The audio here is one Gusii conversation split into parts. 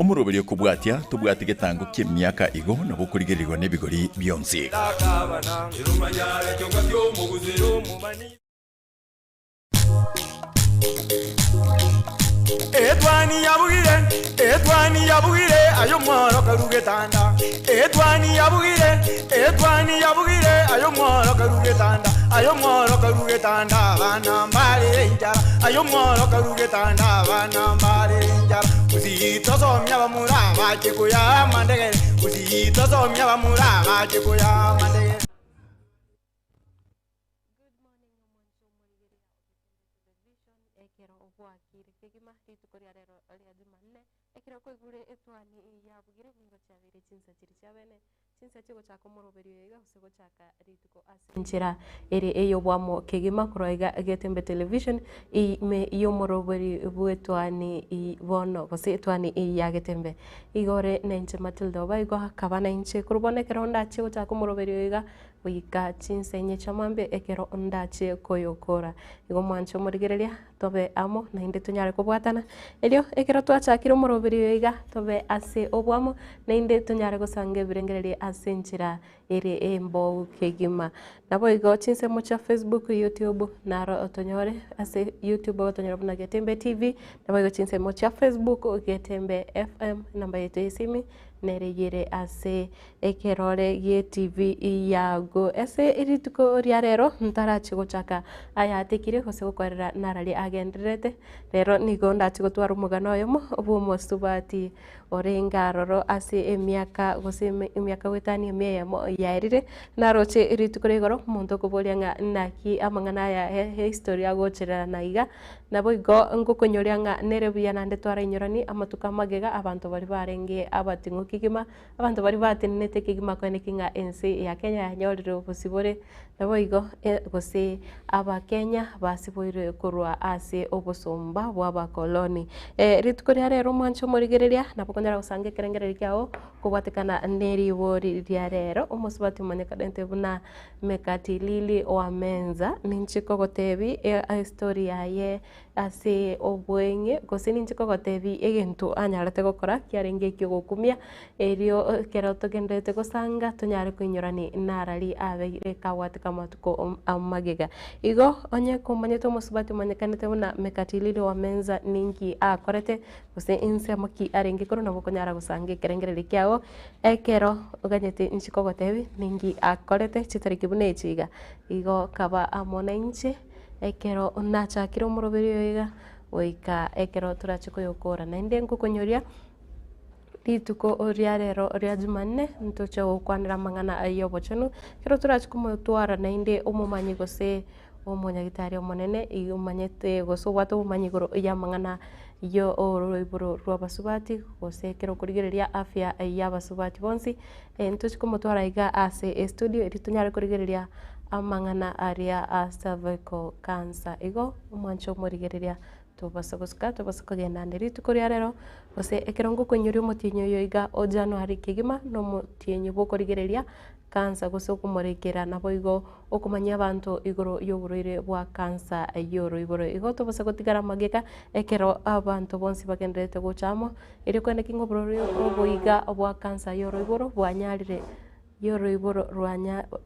Omoroberio okobwatia tobwati getango ki'emiaka igo nabo okorigererigwa nebigori bionsi. Etwani yabugire, etwani yabugire, aye omworo getanda. Etwani yabugire, etwani yabugire, aye omworo getanda. Aye omworo getanda, abana mbarire enchara. Aye omworo getanda, abana mbarire enchara. Gusii tosomia bamura bache koya amandegere. Gusii tosomia bamura bache koya amandegere. Good morning omwancho omorigereria o Getembe Television ekero gwakire kegima rituko ria rero ria Jumanne ekero kwaigure etwani yabugire nigo chiabeire chinsa chiri chiabene chinsa chigochaka omoroberio oyo iga gose gochaka rituko ase enchera ere ey'obwamo kegima korwa iga Getembe Television ime y'omoroberi bw'etwani bono gose etwani ya Getembe. Igo ore nainche Matilda Obaigwa akaba nainche korwa bono ekero ndache gochaka omoroberi oyo iga goika chinsa inye chiamambia ekero ndache koyokora. Igo mwanche omorigereria tobe amo naende tonyare kobwatana erio ekero twachakire omoroberi oyo iga tobe ase obwamo naende tonyare gosanga ebirengererio ase enchera ere embou kegima. Naboigo chinsemo chia Facebook, YouTube naro otonyore ase YouTube ogotonyora buna Getembe TV, naboigo chinsemo chia Facebook Getembe FM, enamba yaito ya esimi nere eyere ase ekerore gie TV yago. Ase rituko ria rero ntarachi gochaka ayatekire gose gokwerera narari agendererete, rero nigo ndachi gotwara omogano oyomo bwa omosubati orenge aroro ase emiaka gose emiaka goetania emia eyemo yaerire, naroche rituko ria igoro omonto okoboria ng'a naki amang'ana aya history agochererana iga, naboigo ngokonyoria ng'a nere buya naende twarainyerani amatuko amagega abanto baria barenge abating'u kegima, abanto baria batenenete kegima koeneki ng'a ense ya Kenya yanyorire obosibore, naboigo gose Abakenya basiboirwe korwa ase obosomba bw'abakoloni. Rituko ria rero omwanche omorigereria, nabo okonyara gosanga ekerengererio kiao kobwatekana neribori ria rero, omosubati omanyekanete buna Mekatilili wa Menza, ninche kogotebi estory yaye ase obweng'e, gose ninche kogotebi egento anyarete gokora kiarenge ekiogokumia, erio ekero togendererete gosanga tonyare koinyorani narari abeire kabwate amatuko amagega. Igo onye komanyete omosubati omanyekanete buna Mekatilili wa Menza ninki akorete, gose ensemo ki arenge korwa nabo okonyara gosanga ekerengererio kiago, ekero oganyete inche kogotebi ninki akorete chitariki buna echi iga. Igo kaba amo na inche. Ekero nachakire omoroberi oyo iga, goika ekero torache koyokora. Naende ngokonyoria rituko ria rero ria Jumanne, ntoche gokwanera amang'ana ayio obochenu, ekero torache komotwara naende omomanyi gose omonyagitari omonene iga omanyete gose obwate obomanyi igoro y'amang'ana ya oroiboro rwa abasubati, gose ekero okorigereria afya ya abasubati bonsi, ntoche komotwara iga ase estudio erio tonyare korigereria amang'ana aria a cervical cancer. Igo omwanche omorigereria tobasa gosuka tobasa kogenda ande rituko ria rero, gose ekero ngokoinyoria omotienyi oyo iga o January kegima, na omotienyi bwa okorigereria cancer gose okomorekera naboigo okomanyia abanto igoro ya oborwaire bwa cancer ya oroiboro. Igo tobasa gotigara amagega ekero abanto bonsi bagendererete gocha amo, erio koeneki ng'a oborwaire oboiga bwa cancer ya oroiboro bwanyarire. y'oroiboro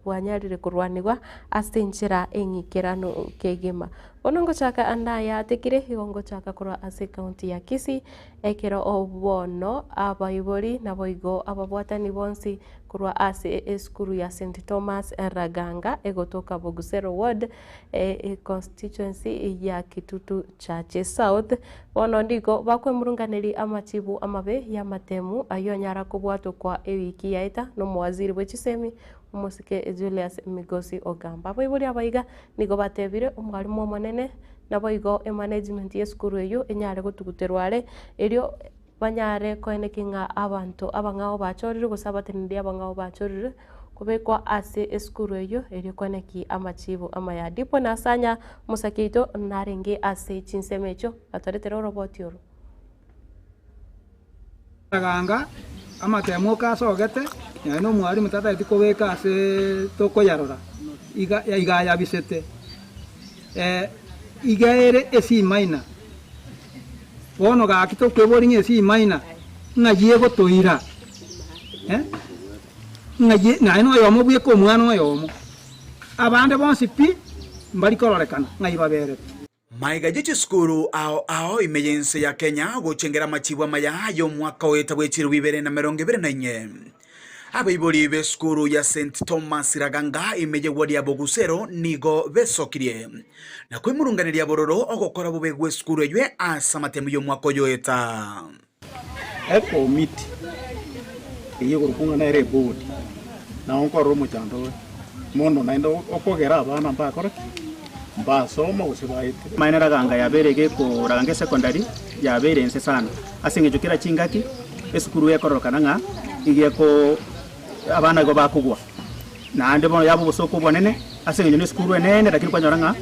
rwanyarire korwanigwa ase enchera eng'ikeranu kegima. Bono ngochaka ande aya atekire, igo ngochaka korwa ase ekaunti ya Kisii, ekero bono abaibori naboigo ababwatani bonsi korwa ase esukuru ya St Thomas Raganga egotoka Bogusero Ward, econstituency ya Kitutu Chache South, Bono nigo bakwemurunganeria amachibu amabe y'amatemu ayio anyara kobwatokwa ewiki yaeta nomowaziri bwe chisemi omosike Julius Migosi Ogamba. Abaibori aba iga nigo batebire omwalimu omonene naboigo emanagement y'esukuru eyio enyare gotuguterwa are erio banyare koenekia ng'a abanto abang'ao bachorirwe gose abateneneri abang'ao bachorirwe kobekwa ase esukuru eyio erio kweneki amachibu amaya. Dipo na Sanya omosake oito narenge ase chinsemo echio atoretere oroboti oro. Aganga amatemo oka asogete, nonya na omwalimu tatageti kobeka ase tokoyarora, iga iga ayabisete. Iga ere esimaina. Bono gaki tokweboria ng'a esimaina. Ng'ai egotoira? Eh? Ng'ai naye noyomo bweka omwana oyomo, abande bonsi pi mbari kororekana ng'ai baberete. Magega ye chisukuru ao ao ime y'ense ya Kenya gochengera amachibu amaya y'omwaka oeta bw'echilifu ibere na emerongo ebere na inye. Abaibori b'esukuru ya St Thomas Raganga ime y'ewodi ya Bogusero nigo besokirie na kwemurunganeria bororo ogokora bobe gw'esukuru eywe ase amatemu y'omwaka oyo oeta. Ekomiti eyio ekorokwa ng'a nere ebodi, nao nkorora omochando ore mono naende okogera abana mbakore ki? Mbasoma gose baete. Amaene raganga yabeire iga ekoraganga esecondary yabeire inse sana ase eng'encho kera chingaki esukuru ekororokana ng'a iga eko abana igo bakogwa naende bono yaba obosooku obonene ase eng'encho na esukuru enene lakini kwanyora ng'a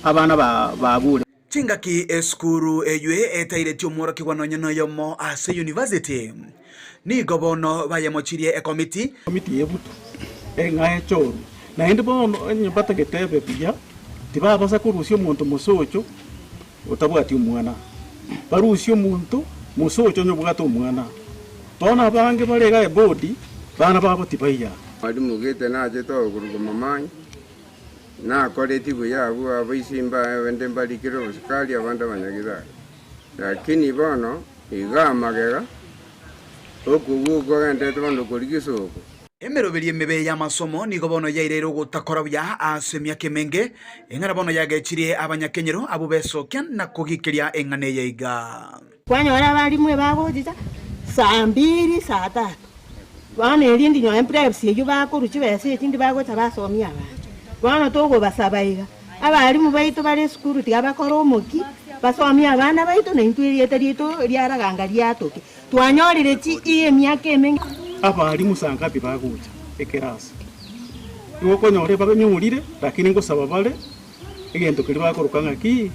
abana ba bagure. Chingaki esukuru eywe etairetie omworokigwa nonya noyomo ase university, nigo bono bayemochirie ekomiti. Komiti y'ebutu eng'a echorwe, naende bono onye batagete ebe buya, tibabasa korusia omonto mosocho otabwati omwana, barusie omonto mosocho onye obwate omwana. Bono abange bare iga ebodi, bana babo tibaiya. Mwalimu gete nachete ogokorokwa Momanyi. Nakoreti buya abwo abaisi mbaye bande mbarikire obosikari abande abanyagitari. Lakini bono iga amagega, okogwa okogenderete bono korigia isoko. Emeroberio emebe y'amasomo nigo bono yaireire ogotakora buya ase emiaka emenge, eng'ana bono yagechirie abanyakenyoro abwo besokia na kogikeria eng'ana eye iga. Kwanyora abalimu ebagochicha saa mbiri, saa tatu. Bono erinde nonye preps eyio bakorwa chibesa echindi bagocha basomia abana. Bono tokobasaba iga, abalimu baito bare esukuru tiga bakore omokia, basomie abana baito na intwe erieta riaito riaraganga riatoke. Twanyorire chi emiaka emenge. Abalimu saa ngapi bagocha ekerasi? Igo okonyora ebanyorire lakini ngosaba bare egento keria bakoroka ng'aki?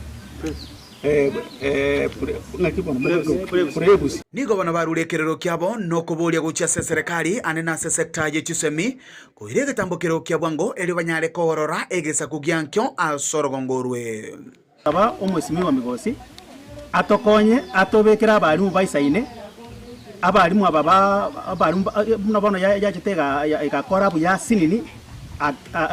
Nigo bono barure ekerero kiabo nokoboria gochia ase eserekari ane na ase sector ye chisemi, koira egetambo kereo kia bwango erio banyare kogorora egesaku giankio ase orogongo orwe. Saba omwesimigwa Migosi atokonye atobekere abalimu baisaine, abalimu aba ba abalimu buna bono yachete egakora buya asinini.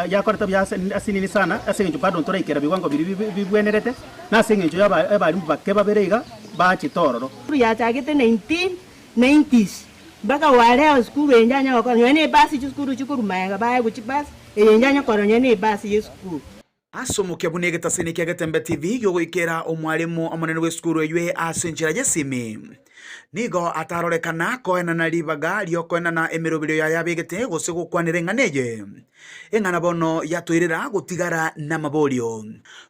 Yakorete buya ase nini sana, ase engencho bado ntoraikera biwango biria bibwenerete, na ase engencho y'abalimu bake babere iga bachete ororo. Yachagete 1990s mpaka wareo esukuru eye njanya gokora nonya na ebasi chisukuru chikorwa magega baegwa chibasi eye njanya kora nonya na ebasi ya esukuru. Ase omokia buna egetasini kia Getembe TV gi'ogoikera omwalimu omonene bw'esukuru eywe ase enchera y'esimi, nigo atarorekana koenana ribaga ri'okoenana emeroberio yaye abegete gose gokwanera eng'ana eye. Eng'ana bono yatoirera gotigara namaborio.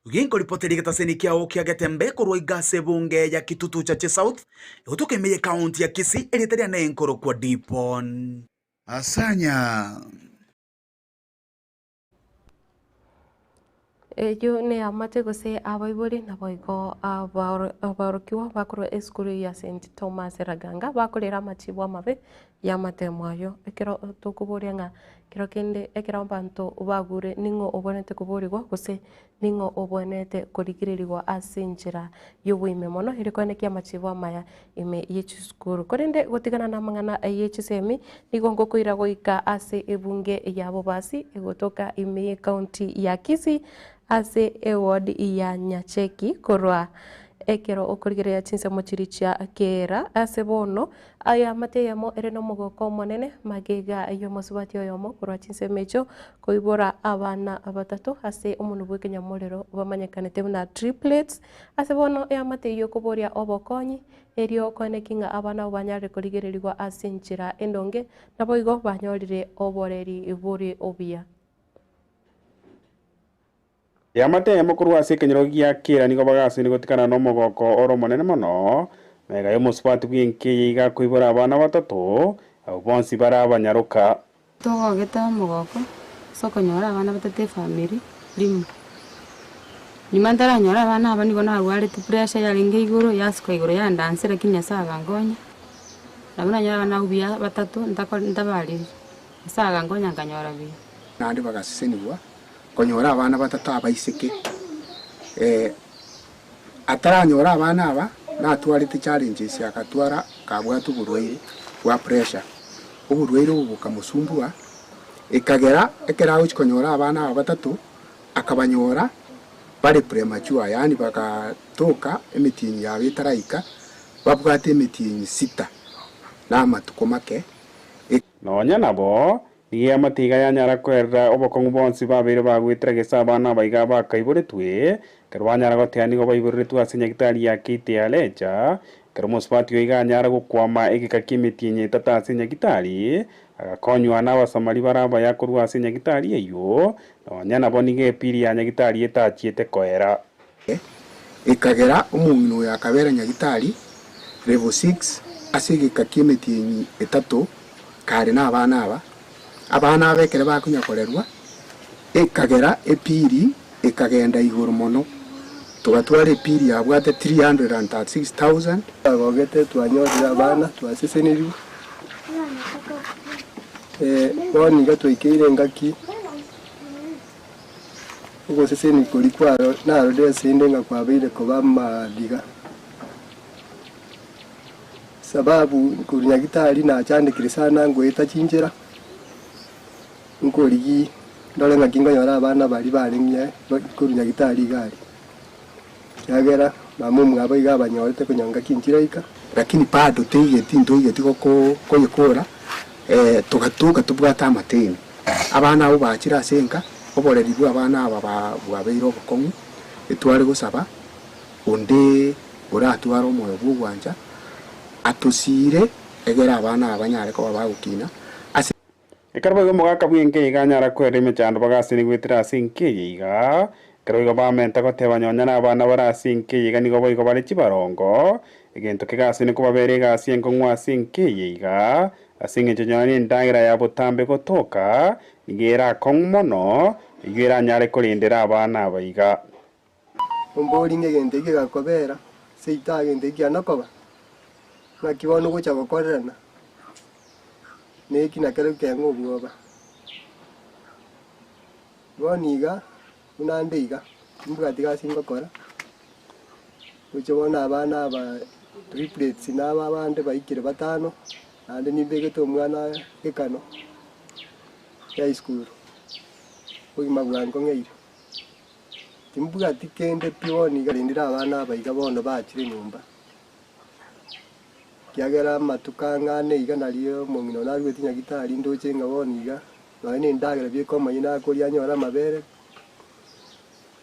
Ginkoripoteria egetasini kiao kia Getembe korwa iga ase ebunge ya Kitutu Chache South, egotoka ime y'ekaunti ya Kisii, erieta riane nkorokwa Dipon. Asanya. Eyio neamate gose abaibori naboigo aborokigwa bakorwa esukuru ya St Thomas Raganga bakorera amachibu amabe y'amatemo ayio. Ekero tokoboria ng'a kero kende ekero abanto bagure ning'o obwenerete koborigwa gose ning'o obwenerete korigererigwa ase enchera y'oboime mono erio koenekia amachibo amaya ime ye chisukuru. Korende gotigana namang'ana ye chisemi nigo ngokoira goika ase ebunge ya Bobasi egotoka ime ye county ya Kisii ase eward ya Nyacheki korwa ekero okorigereria chinsemo chiria chia kera ase bono Aya amate eyemo ere nomogoko omonene, magega y'omosubati oyomo korwa chinsemo echio koibora abana batato ase omonwa bw'ekenyamorero bamanyekanete buna triplets. Ase bono eamate eyio koboria obokonyi, erio koeneki ng'a abana abwo banyarire korigererigwa ase enchera endonge, naboigo banyorire oboreri bore obuya. Eamate eyemo korwa ase ekenyoro gia Kera nigo bagasoire gotikana nomogoko ore omonene mono, magega y'omosubati bw'enka eye iga akoibora abana batato, abwo bonsi bare abanyaroka. Togogete omogoko ase okonyora abana batato efamiri rimo. Nyuma ntaranyora abana aba nigo narwarete pressure yarenge igoro yasuka igoro yandansera lakini Nyasaye agankonya, nabo nanyora abana abwo buya batato ntako ntabariri, Nyasaye agankonya nkanyora buya. Naende bagasesenigwa konyora abana batato abaiseke. Ataranyora abana aba, natwarete challenges agatwara kabwate oborwaire bwa pressure. Oborwaire obo bokamosumbua, ekagera ekero agochi konyora abana aba batato, akabanyora bare premature yaani bagatoka emetienyi yabo etaraika, babwate emetienyi sita na amatuko make. Nonya nabo, nigo eamate iga yanyara koerera obokong'u bonsi babeire bagoetera gese abana aba iga bakaiboretwe, ekero banyara goteeba nigo baiboreretwe ase nyagitari ya Keite-Alecha, ekero omosubati oyo iga anyara gokwama egeka ki'emetienyi etato ase nyagitari, agakonywa n'Abasamari bare abaya korwa ase nyagitari eyio, nonya nabo nigo epiri ya nyagitari etachiete koera. Ekagera omong'ina oyo akabera nyagitari level 6 ase egeka ki'emetienyi etato kare nabana aba. Abana aba ekero bakonya korerwa, ekagera epiri ekagenda igoro mono, togatwara epiri yabwate 336,000. Twagogete twanyorire abana, twasesenirwe, bono iga twaikeire engaki ogosesenia koria kwaro narorire ase inde ng'a kwabeire koba amadiga. Sababu korwa nyagitari nachandekire sana ngoeta chinchera, nkorigia ndore ng'aki nkonyora abana baria barenge korwa nyagitari iga aria, ekiagera mama omwabo iga abanyorete konya ngaki nchiraika. Lakini bado toigeti ntoigeti goko koyekora togatoka tobwate amateni. Abana abwo bachire ase enka, oboreri bwa abana aba ba bwabeire obokong'u, etware gosaba onde oratware omoyo bwa ogwancha, atosiire egere abana aba banyare koba bagokina ase. Ekero boigo omogaka bw'enka iga anyara koera emechando bagasenia goetera ase enka eye iga, ekero boigo bamenta goteba nonya nabana bare ase enka eye iga nigo boigo bare chibarongo, egento kegasenia kobabera egasi enkong'u ase enka eye iga, ase engencho nonya nendagera ya botambe gotoka, nigo ere akong'u mono, eyio eranyare korendera abana aba iga. Ombori ng'a egento eke gegakobera, seito egento eke kiana koba, naki bono ogocha gokorerana, na eki nakero keng'u obwoba. Bono iga, buna nde iga, timbwati gasi ngokora, gocha bono abana aba triplets na aba abande baikire batano, naende nimbegete omwana gekano kia esukuru, obogima bwankong'eire. Timbwati kende pi bono iga rendire abana aba iga bono bachire nyomba, ekiagera amatuko ang'ane iga nario omong'ina one aruete nyagitari ndoche ng'a bono iga, nonye na endagera bieka omonye nakoria anyore amabere,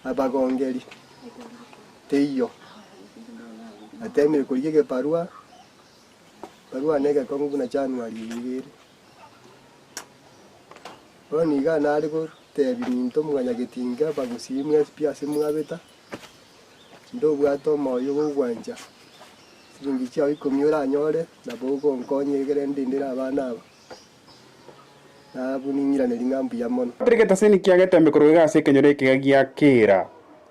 abagongeri teiyo. Natemire korigia egebarua, barua na egekong'u buna January eye iga ere. Bono iga nare gotebia minto mwanyagetinga abagusii mwensi pi ase mwabeta, ndobwate omoyo bw'ogwancha siringi chiao ikomi oranyore, nabo ogonkonya egere ndindere abana aba, nabwo ning'iraneri ng'a mbuya mono. Patrick Etaseni kiagetembe korwa iga ase ekenyoro ekiga gia Kira,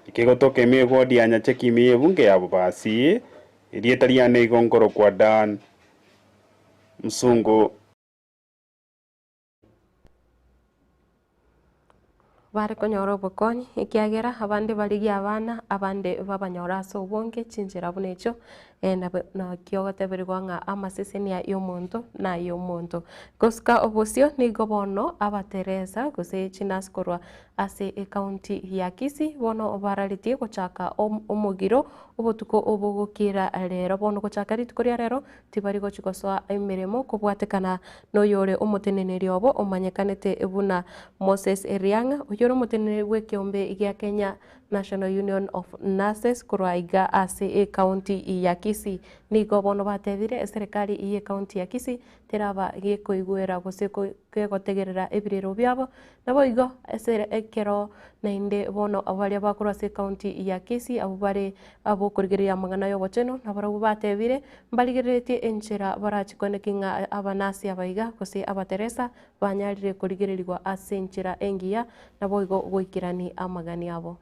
ekegotoka ime eward ya Nyacheki ime y'ebunge ya Bobasi, erieta riane igo nkorokwa Dan Msungu. Bare konyora obokonyi, ekiagera abande barigie abana, abande babanyore ase obonge chinchera buna echio, nabo naki ogoteberigwa ng'a amasesenia ya omonto na omonto. Gosuka obosio nigo bono abateresa gose chinurse korwa ase ecounty ya Kisii bono bararetie gochaka omogiro obotuko obogokira rero bono gochaka rituko ria rero tibari gochi gosoa emeremo kobwatekana noyore omoteneneri obo omanyekanete buna Moses Riang'a, oyore omoteneneri bw'ekeombe gia Kenya National Union of Nurses korwa iga ase ecounty ya Kisii. Nigo bono batebire eserekari ye ecounty ya Kisii teraba gekoigwera gose kegotegerera ebirero biabo, naboigo ase ekero naende bono baria bakorwa ase ecounty ya Kisii abwo bare abokorigereria amang'ana ya obochenu, nabarabwo batebire mbarigereretie enchera barachikwaneke ng'a abanasi aba iga gose abateresa banyarire korigererigwa ase enchera engiya, naboigo goikerani amagani abo.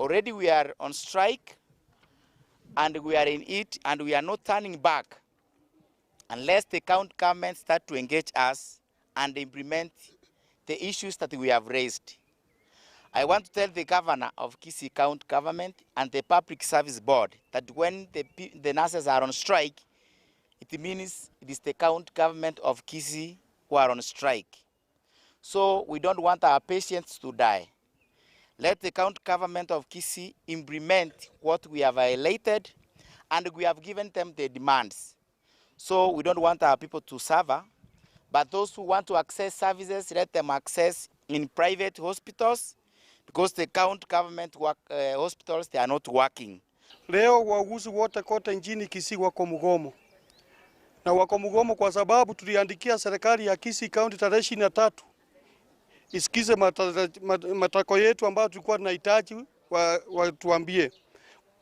Already we are on strike and we are in it and we are not turning back unless the county government start to engage us and implement the issues that we have raised. I want to tell the governor of Kisii County Government and the Public Service Board that when the, the nurses are on strike, it means it is the county government of Kisii who are on strike. So we don't want our patients to die. Let the county government of Kisii implement what we have violated and we have given them the demands. So we don't want our people to suffer, but those who want to access services, let them access in private hospitals because the county government work, hospitals, they are not working. Leo wauguzi wote kote nchini Kisii wako mgomo, na wako mgomo kwa sababu tuliandikia serikali ya Kisii County tarehe 23 isikize matako yetu ambayo tulikuwa tunahitaji watuambie.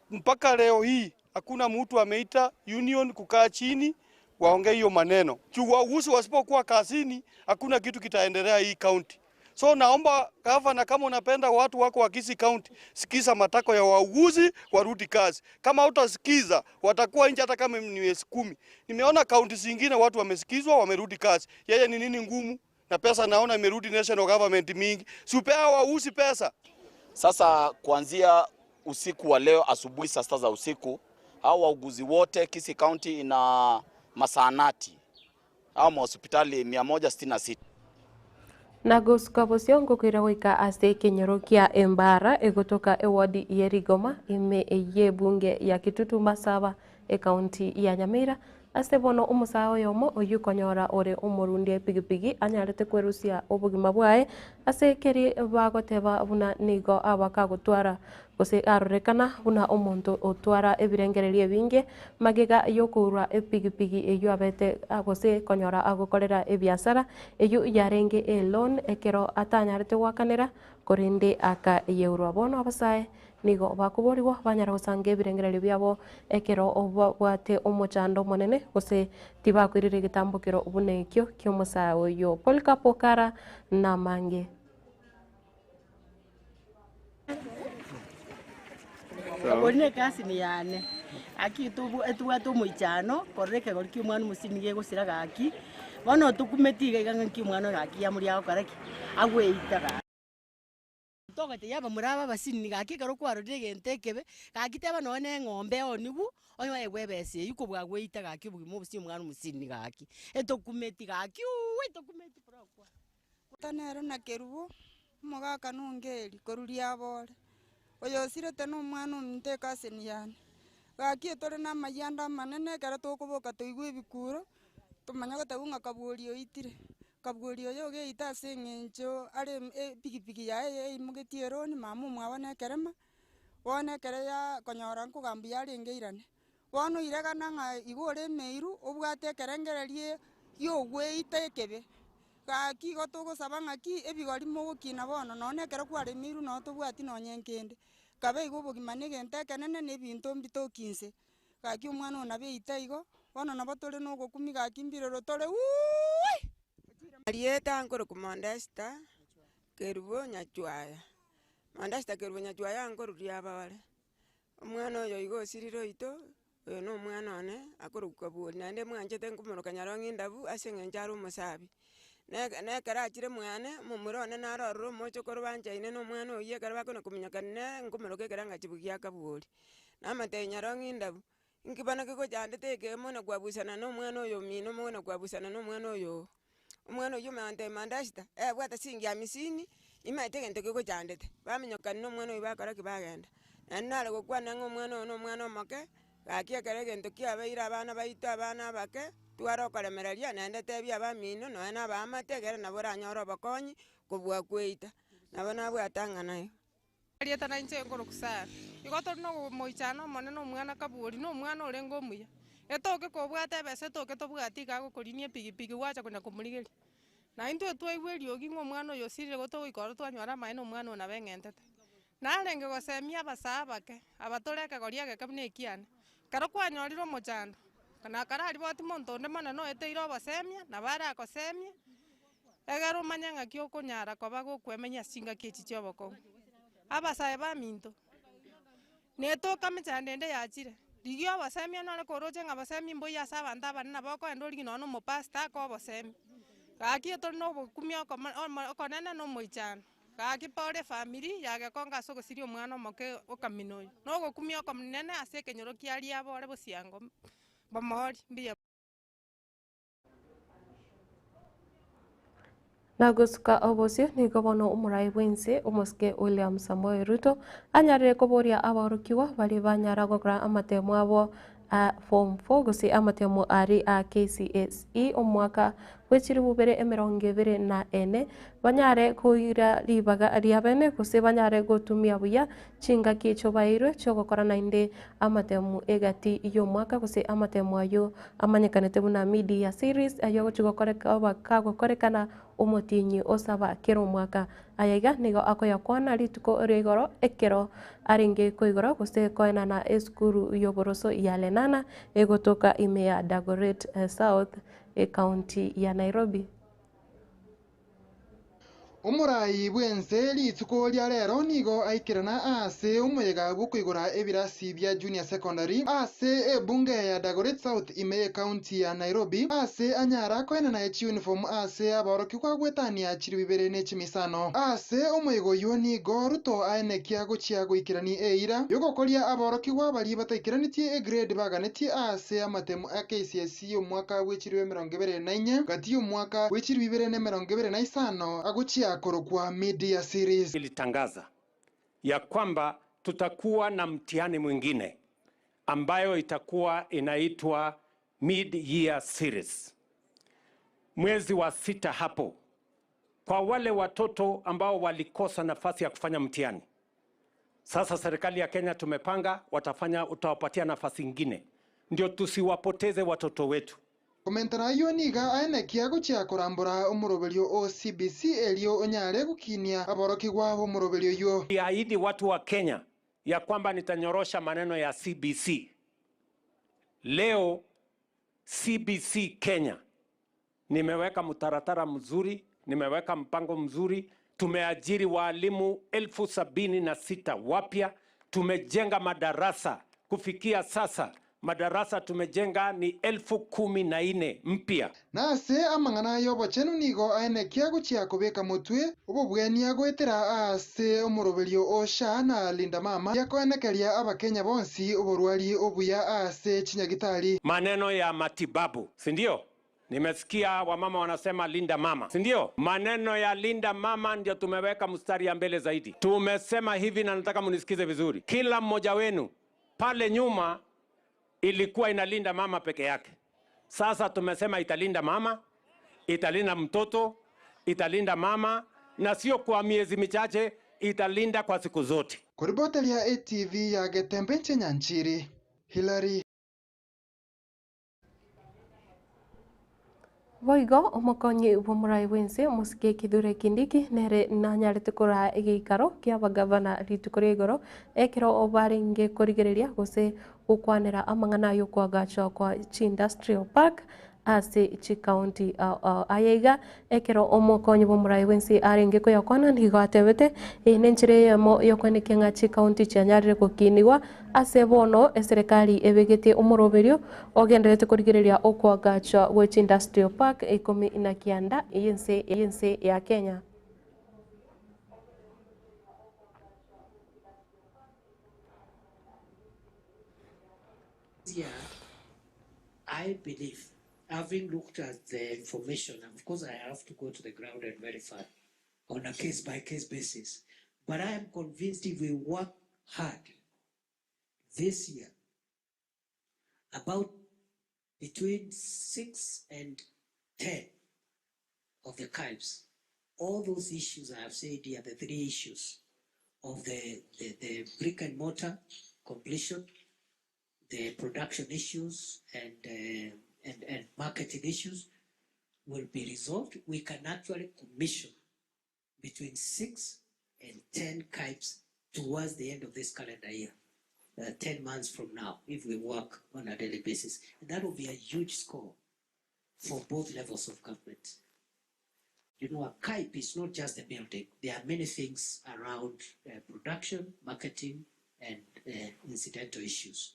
Mpaka leo hii hakuna mtu ameita union kukaa chini waongee hiyo maneno. Juu wauguzi wasipokuwa kazini hakuna kitu kitaendelea hii county. So naomba gavana, kama unapenda watu wako wa Kisii County, sikiza matako ya wauguzi warudi kazi. Kama hutasikiza watakuwa nje hata kama ni miezi 10. Nimeona kaunti zingine watu wamesikizwa wamerudi kazi. Yeye ni nini ngumu? Na pesa naona imerudi national government mingi. Si upea wauguzi pesa. Sasa kuanzia usiku wa leo asubuhi saa 6 za usiku, hao wauguzi wote Kisii County ina masaanati au mahospitali 166. Na gosuka bosio ngokwira goika ase ekenyoro kia embara egotoka ewadi ya Rigoma ime eye bunge ya Kitutu Masaba ekaunti ya Nyamira ase bono omosaa oyomo oyu konyora ore omorundi epigipigi anyarete kwerusia obogima bwaye ase keri bagoteba buna nigo abakagotwara gose arorekana buna omonto otwara ebirengererio ebinge magega yokourwa epigipigi eywo abete gose konyora agokorera ebiasara eywo yarenge eloan ekero atanyarete gwakanera korende akayeurwa bono abasae nigo bakoborigwa banyara gosanga ebirengererio biabo ekero obwate omochando omonene gose tibakoirire egetambokero buna ekio kia omosae oyo Polycarp Okara namange. Kabori na ekasini yane, aki etubwate omoichano, korora ekegori kia omwana omosini gegosira gaki, bono tokumeti iga iga ng'a nki omwana oyo gaki yamoria agokora ki, agweita gaki. Togotebi abamura aba abasini gaki ekero kwarorire egento ekebe, gaki teba nonye na eng'ombe eoniwu, onye oegwe ebesa eywo kobua gweita gaki obogima obosie omwana omosini gaki. Etokumeti gaki uuwi etokumeti buna okwana. Nere na Kerubo, omogaka nongeri korwa riabore, oyo osirete na omwana ominto ekaseni yane. Gaki etore na amayianda amanene ekero tokoboka toigwe ebikuro, tomanye goteba ng'a kabwori oitire. Kabwori oyo ogeita ase eng'encho are epikipiki yaye eimogetie eroni mama omwabo na ekerema, bono ekere ya konyora nkogambia yarenge irane. Bono oiregana ng'a igo ore emeiru, obwate ekerengererie gia ogweita ekebe. Gaki igo togosaba ng'aki ebigori mogokina bono nonye na ekero kwaremeirwe nonye tobwati nonye nkende. Kabe igo obogima na egento ekenene na ebinto mbitoki nse. Gaki omwana oyo nabo eita igo, bono nabo tore na ogokumi gaki mbirero tore wuuui. Marieta nkoroku Modesta Kerubo Nyachwaya, Modesta Kerubo Nyachwaya nkoruria abare, omwana oyo iga osirire oito, oyo na omwana one, akorokwa Kaburi, naende mwanchete nkomoroka Nyarong'i Ndabu ase eng'encho are omosabi. Na na ekero achire mwane, omomura one naro ororo omochokoro banchaine na omwana oywo ekero bakona kominyokani nere nkomoroka ekeranga chibugi gia Kaburi. Namotebi Nyarong'i Ndabu, inki bono kegochandete eke muna kwabusana na omwana oyo omino muna kwabusana na omwana oyo oo. Omwana oywo omanya gontebia Mandasita, eh bwata siringi hamsini, nimanyete egento kegochandete. Baminyokani na omwana oywo bakora ki bagenda. Naende nare gokwana ng'a omwana oyo na omwana omoke, gaki ekero egento kiabeire abana baito abana abake, tware okoremereria naende tebia abamino nonya na abaamate egere nabo oranyore obokonyi, kobua kweita. Nabo nabwate ang'ana igo. Erieta na inche nkorokwa Sara. Igo tori na omoichano omonene omwana Kaburi, na omwana orenge omuya. Etoke kobwate ebesa etoke tobwati iga agokorinia epigipigi gwacha konya komorigeria. Na intwe twaigwa eriogi ng'a omwana oyo osirire igo togoika ororo twanyora amaene omwana oyo nabo eng'entete. Narenge gosemia abasaa abake, aba tore ekegori egeke buna ekiane, ekero kwanyorire omochando, na karariboti monto onde mono oeteire obosemia, nabo aragosemie, egere omanye ng'aki okonyara koba gokwemenya ase chingaki echi chia obokong'u. Abasae baminto, Netoka emechando ende yachire, rigia obosemia nore koroche ng'a bosemia mboiyo ase abanto abanene nabo okoenda origie nonye na omopastor akoe obosemia. Gaki tore na obokumia okome omo okonene na omoichano. Gaki pore efamiri ya Gekongo ase ogosiria omwana omoke okamina oyo. Na ogokumia okonene ase ekenyoro kia riabore bosiango bomori mbuya. Na gosuka obosio nigo bono omorai bw'ense omosike William Samoei Ruto anyarire koboria abaorokigwa baria banyara gokora amatemo abo a form 4 gose amatemo aria a KCSE omwaka bwe chilifu bibere emerongo ebere na ene banyare koira ribaga ria bene gose banyare gotumia buya chingaki echio baeirwe chi'ogokora naende amatemu egati y'omwaka gose amatemu ayio amanyekanete buna mid-year series ayio agochia gokoreka kagokorekana omotienyi o saba kera omwaka. Aya iga nigo akoyakwana rituko ria igoro ekero arenge koigora gose koenana esukuru y'oboroso ya Lenana egotoka ime ya Dagoret South ecounty ya Nairobi. Omorai bw'ense rituko ria rero nigo aikerana ase omoyega bw'okoigora ebirasi bia Junior Secondary ase ebunge ya Dagoret South ime y'ecounty ya Nairobi ase anyara koenana echiuniform ase abaorokigwa goetania chilifu ibere ne chimisano. Ase omoyega oyio nigo Ruto aenekia gochia goikerani eira y'ogokoria abaorokigwa baria bataikeranetie egrade baganetie ase amatemu a KCSE. Y'omwaka bw'echilifu 24, gati y'omwaka bw'echilifu 2025 agochia korokwa Mid-Year Series. Ilitangaza ya kwamba tutakuwa na mtihani mwingine ambayo itakuwa inaitwa Mid-Year Series mwezi wa sita hapo, kwa wale watoto ambao walikosa nafasi ya kufanya mtihani. Sasa serikali ya Kenya tumepanga watafanya, utawapatia nafasi ingine ndio tusiwapoteze watoto wetu. Komentana ayio niga aenekia gochia korambora omoroberio o CBC erio onyare gokinia aborokigwa b'omoroberio oyio. Niliahidi watu wa Kenya ya kwamba nitanyorosha maneno ya CBC. Leo CBC Kenya nimeweka mtaratara mzuri, nimeweka mpango mzuri, tumeajiri waalimu 76,000 wapya, tumejenga madarasa kufikia sasa madarasa tumejenga ni 14,000 mpya. Na ase amang'ana y'obochenu nigo aenekia gochia kobeka motwe obobwenia goetera ase omoroberio o SHA na Linda Mama yakoenekeria abakenya bonsi oborwari obuya ase chinyagitari. Maneno ya matibabu, si ndio? Nimesikia wamama wanasema linda mama, si ndio? Maneno ya linda mama ndio tumeweka mstari ya mbele zaidi. Tumesema hivi na nataka munisikize vizuri. Kila mmoja wenu pale nyuma ilikuwa inalinda mama peke yake. Sasa tumesema italinda mama, italinda mtoto, italinda mama na sio kwa miezi michache, italinda kwa siku zote. Koriboteria ATV ya Getembe inche Nyanchiri Hillary. Boigo omokonyi bw'omorai bw'ense omosike Kithure Kindiki nere nanyarete koraa egeikaro ki'abagavana rituko ria igoro ekero barenge korigereria gose gokwanera amang'ana ay'okoagachwa kwa chiindustrial park ase chikaunti ao ao. Aya iga ekero omokonyi bw'omorai bw'ense arenge koyakwana nigo atebete eye nenchera eyemo y'okoenekia ng'a chikaunti chianyarire gokinigwa Ase bono eserekari ebegete omoroberio ogendererete korigereria okoagachwa gwe chiindustrial park 19 y'ense y'ense ya Kenya. Year, I believe, having looked at the information, of course I have to go to the ground and verify on a case-by-case basis, but I am convinced if we work hard this year, about between 6 and 10 of the KIPES, all those issues I have said here, the three issues of the, the, the brick and mortar completion, the production issues, and, and, and marketing issues will be resolved. We can actually commission between 6 and 10 KIPES towards the end of this calendar year, 10 months from now, if we work on a daily basis. And that will be a huge score for both levels of government. You know, a KIPE is not just a building. There are many things around production, marketing, and uh, incidental issues.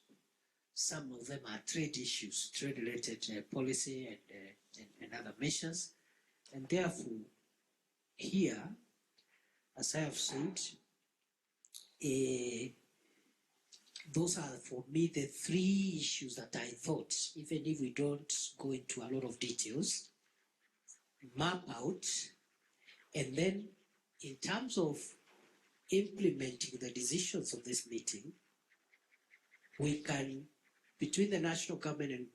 Some of them are trade issues, trade-related uh, policy and, uh, and, and other measures. And therefore, here, as I have said, uh, those are for me the three issues that I thought, even if we don't go into a lot of details, map out, and then in terms of implementing the decisions of this meeting, we can, between the national government and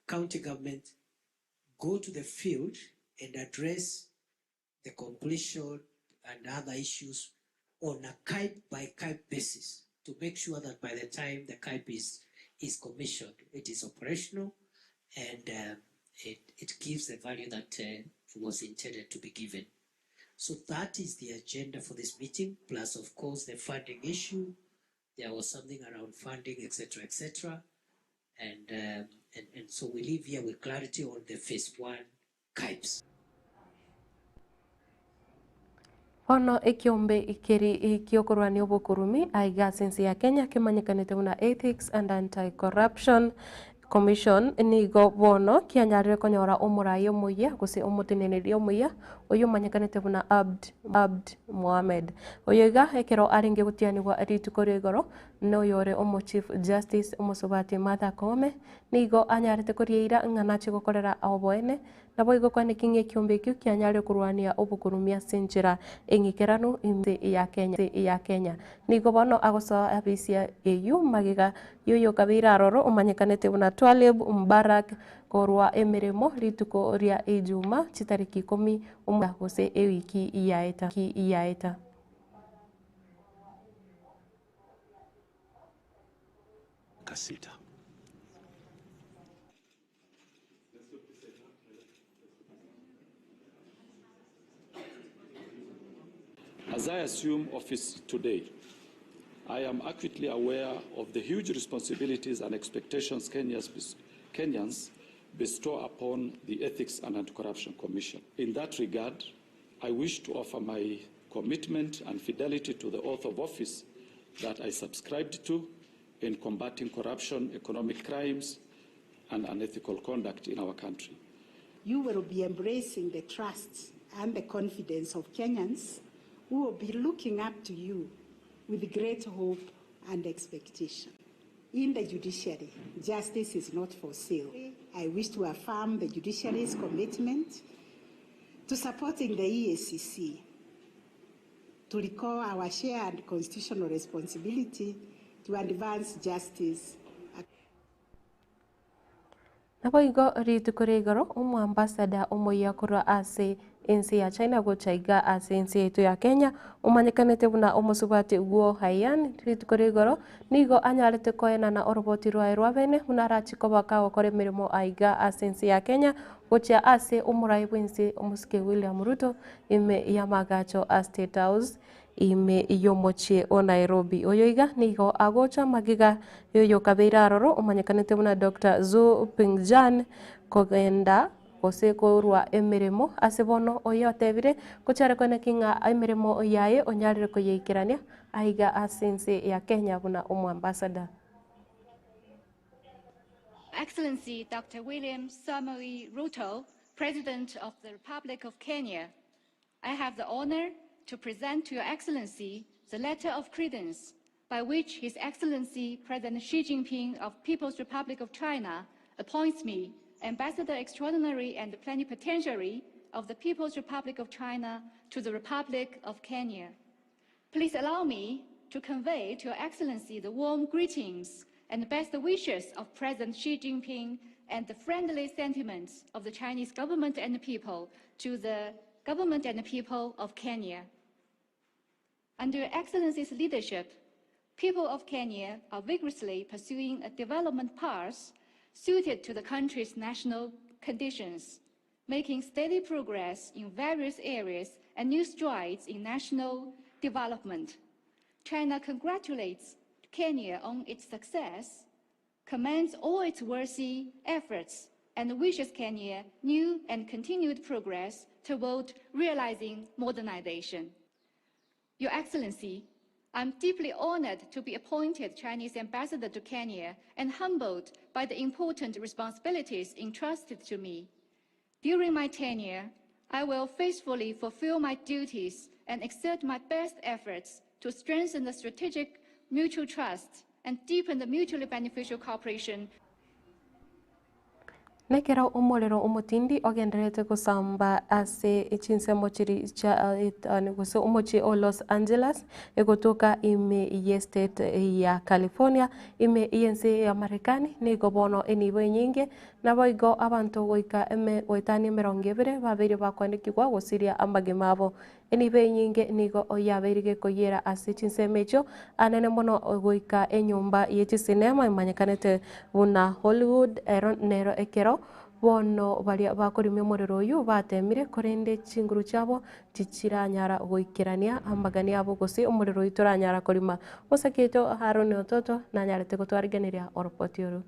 county government, go to the field and address the completion and other issues on a CAIP by CAIP basis to make sure that by the time the CAIP is, is commissioned, it is operational and um, it, it gives the value that uh, was intended to be given. So that is the agenda for this meeting, plus of course the funding issue. There was something around funding, etc., etc. And, um, and, and so we leave here with clarity on the phase one CAIPs. Bono ekiombe keri kiokorwania obokurumi aiga ase ense ya Kenya kemanyekanete buna Ethics and Anti-Corruption Commission nigo bono kianyarire konyora omorai omoyia gose omoteneneri omuya oyo omanyekanete buna Abd Abd Mohamed. Oyo iga ekero arenge gotianigwa rituko ria igoro noyore omo Chief Justice omosobati Martha Koome nigo anyarete korieira ng'a nache gokorera oboene Naboigo kwaneki ng'a ekiombe ekio kianyare korwania obokurumia ase enchera eng'ikeranu ime ya Kenya ya Kenya. Nigo bono agosoa abisia eyio magega y'oyokabeire aroro omanyekanete buna Twalib Mbarak korwa emeremo rituko ria Ijuma chitariki ikomi omoya gose ewiki yaeta yaeta. Kasita. As I assume office today, I am acutely aware of the huge responsibilities and expectations Kenya's, Kenyans bestow upon the Ethics and Anti-Corruption Commission. In that regard, I wish to offer my commitment and fidelity to the oath of office that I subscribed to in combating corruption, economic crimes, and unethical conduct in our country. You will be embracing the trust and the confidence of Kenyans who will be looking up to you with great hope and expectation. In the judiciary, justice is not for sale. I wish to affirm the judiciary's commitment to supporting the EACC, to recall our shared constitutional responsibility to advance justice. Naboigo rituko ria igoro, omoambassador omoyia korwa ase ense ya China gocha iga ase ense yaito ya Kenya, omanyekanete buna omosubati Guo Haiyan, rituko ria igoro nigo anyarete koenana oroboti rwaye rwa bene buna arachi koba kagokora emeremo aiga ase ense ya Kenya gochia ase omorai bwense omosike William Ruto ime y'amagacho a State House ime y'omochie o Nairobi. Oyo iga nigo agocha magega y'oyokabeire aroro omanyekanete buna Doctor Zhou Pingjian kogenda gose korwa emeremo ase bono oyo otebire gochare koeneki ng'a emeremo yaye onyarire koyeikerania aiga ase ense ya Kenya buna omoambassador. Excellency Dr. William Samoei Ruto, President of the Republic of Kenya, I have the honor to present to Your Excellency the letter of credence by which His Excellency President Xi Jinping of People's Republic of China appoints me Ambassador Extraordinary and Plenipotentiary of the People's Republic of China to the Republic of Kenya. Please allow me to convey to Your Excellency the warm greetings and best wishes of President Xi Jinping and the friendly sentiments of the Chinese government and people to the government and people of Kenya. Under Your Excellency's leadership, people of Kenya are vigorously pursuing a development path suited to the country's national conditions, making steady progress in various areas and new strides in national development. China congratulates Kenya on its success, commends all its worthy efforts, and wishes Kenya new and continued progress toward realizing modernization. Your Excellency, I'm deeply honored to be appointed Chinese ambassador to Kenya and humbled by the important responsibilities entrusted to me. During my tenure, I will faithfully fulfill my duties and exert my best efforts to strengthen the strategic mutual trust and deepen the mutually beneficial cooperation Nekero omorero omotindi ogendererete gosamba ase chinsemo chiri chia gose omochie o Los Angeles egotoka ime ye state ya California ime y'ense ya Marekani nigo bono enibo enyinge naboigo abanto goika eme goetania emerongo ebere babeire bakoanekigwa gosiria amagima abo. Enibo enyinge nigo yabeire gekoyiera ase chinsemo echio anene mono goika enyomba ye chisinema emanyekanete buna Hollywood ero nero ekero bono baria bakorimia omorero oywo batemire korende chinguru chiabo tichiranyara goikerania amagani abo gose omorero oywo toranyara korima. Mosaki oito Haron Ototo nanyarete gotwarigeneria oropoti oru.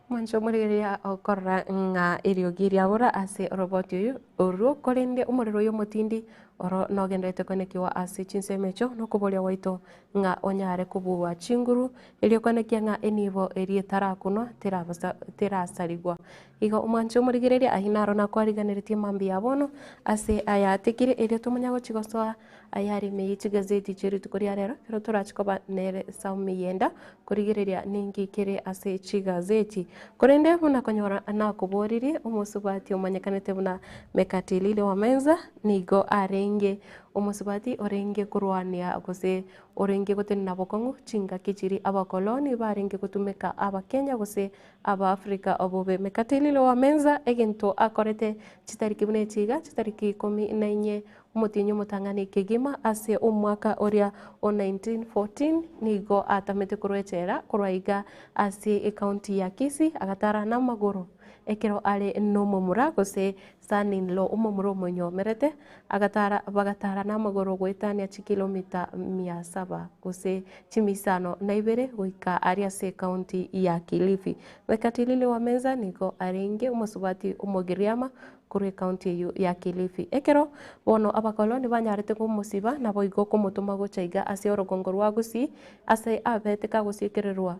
Mwanche omorigereria okorora ng'a eriogi riabora ase oroboti oyo orwo, korende omorero oyo omotindi oro nogendererete koenekiwa ase chinsemo echio na okoboria gwaito ng'a onyare kobua chinguru erio koenekia ng'a enibo eria etarakunwa terabasa terasarigwa. Igo omwanche omorigereria ayio naro nakwariganeretie mambia ya bono ase aya atekire erio tomanya gochia gosoa ayare ime ye chigazeti chie rituko ria rero ekero torache koba nere Saumu Yenda korigereria ninki kere ase chigazeti. Korende buna konyora nakoboririe omosubati omanyekanete buna Mekatilili wa Menza nigo arenge omosubati orenge korwania gose orenge gotenena bokong'u chingaki chiria abakoloni barenge gotumeka abakenya gose Abaafrika obobe. Mekatilili wa Menza egento akorete chitariki buna echi iga, chitariki ikomi na inye omotienyi omotang'ani kegima ase omwaka oria o 1914 nigo atamete korwa echela korwa iga ase ecounty ya Kisii agatara namagoro ekero are nomomura gose son-in-law omomura omonyomerete agatara bagatara namagoro goetania chikilomita mia saba gose chimisano na ibere goika aria ase ecounty ya Kilifi. Mekatilili wa Menza nigo arenge omosubati omogiriama korwa ecounty eyio ya Kilifi. Ekero bono abakoloni banyarete komosiba naboigo komotoma gocha iga ase orogongo rwa Gusii ase abete kagosiekererwa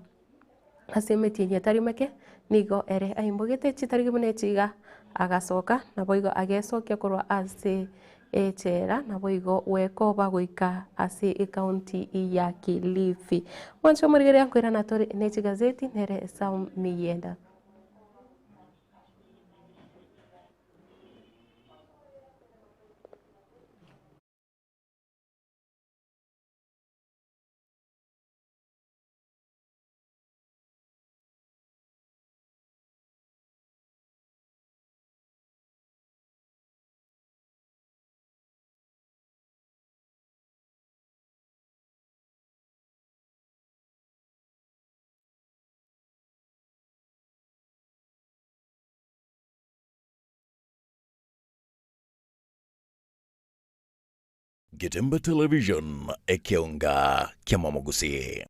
ase emetienyi etari meke, nigo ere aimbogete chitariki buna echi iga, agasoka, naboigo agesokia korwa ase echela, naboigo gwekoba goika ase ecounty ya Kilifi. Mwanche omorigereria nkoirana tore ne chigazeti nere Esau Miyenda. Getembe Television, ekeonga kiamamogusii.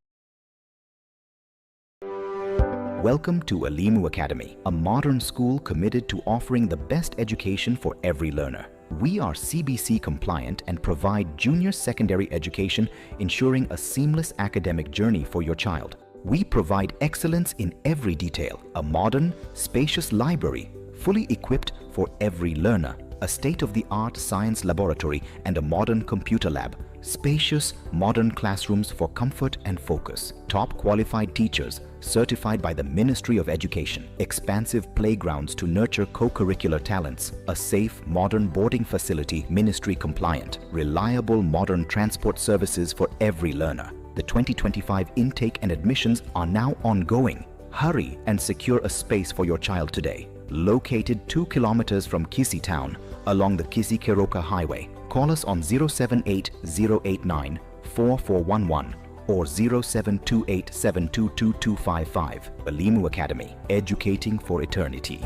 Welcome to Alimu Academy, a modern school committed to offering the best education for every learner. We are CBC compliant and provide junior secondary education, ensuring a seamless academic journey for your child. We provide excellence in every detail a modern, spacious library, fully equipped for every learner, a state of the art science laboratory, and a modern computer lab, spacious, modern classrooms for comfort and focus, top qualified teachers certified by the Ministry of Education, expansive playgrounds to nurture co curricular talents, a safe, modern boarding facility, ministry compliant, reliable modern transport services for every learner. The 2025 intake and admissions are now ongoing. Hurry and secure a space for your child today. Located 2 kilometers from Kisii town along the Kisii Keroka Highway. Call us on 078 089 4411 or 0728722255. Alimu Academy, educating for eternity.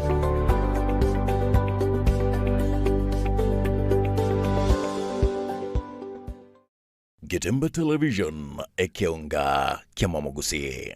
Getembe Television, ekeonga kiamamogusii.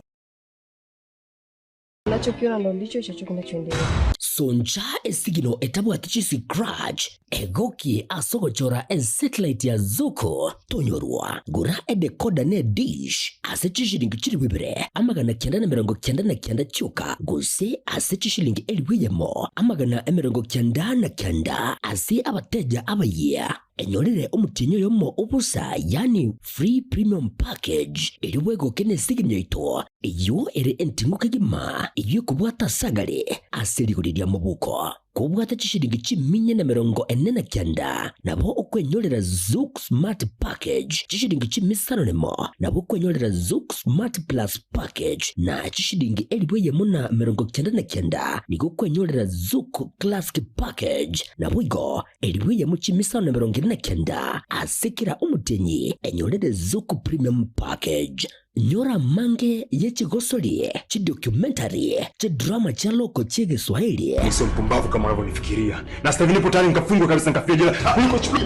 Unachokiona ndo ndicho hicho kinachoendelea. Soncha esigino etabwati chiscratch egokie ase ogochora esatellite ya Zuku tonyorwa. Gora edecoder ne edish ase chishilingi chilifu ibere 999 chioka gose ase chishilingi 1000 999 ase abateja abayia. Enyorere omotienyi oyomo obosa yaani free premium package erio bwegoke nesigini yaito eyio ere enting'u kegima eyio ekobwata ase agare ase rigori ria mobuko. Kobwate chishilingi chiminya na 49 nabo okwenyorera Zuku Smart Package chishilingi chimisano nemo nabo okwenyorera Zuku Smart Plus Package na chishilingi 1099 nigo okwenyorera Zuku Classic Package naboigo 1000 chimisano na 49 ase kera omotienyi enyorere Zuku Premium Package. Nyora amange ye chigosori, chidocumentary, chidrama chia loko chi'Egeswahili. Mimi sio mpumbavu kama unavyonifikiria. Na sasa hivi nipo tayari nikafungwe kabisa nikafia jela. Kuliko chukua.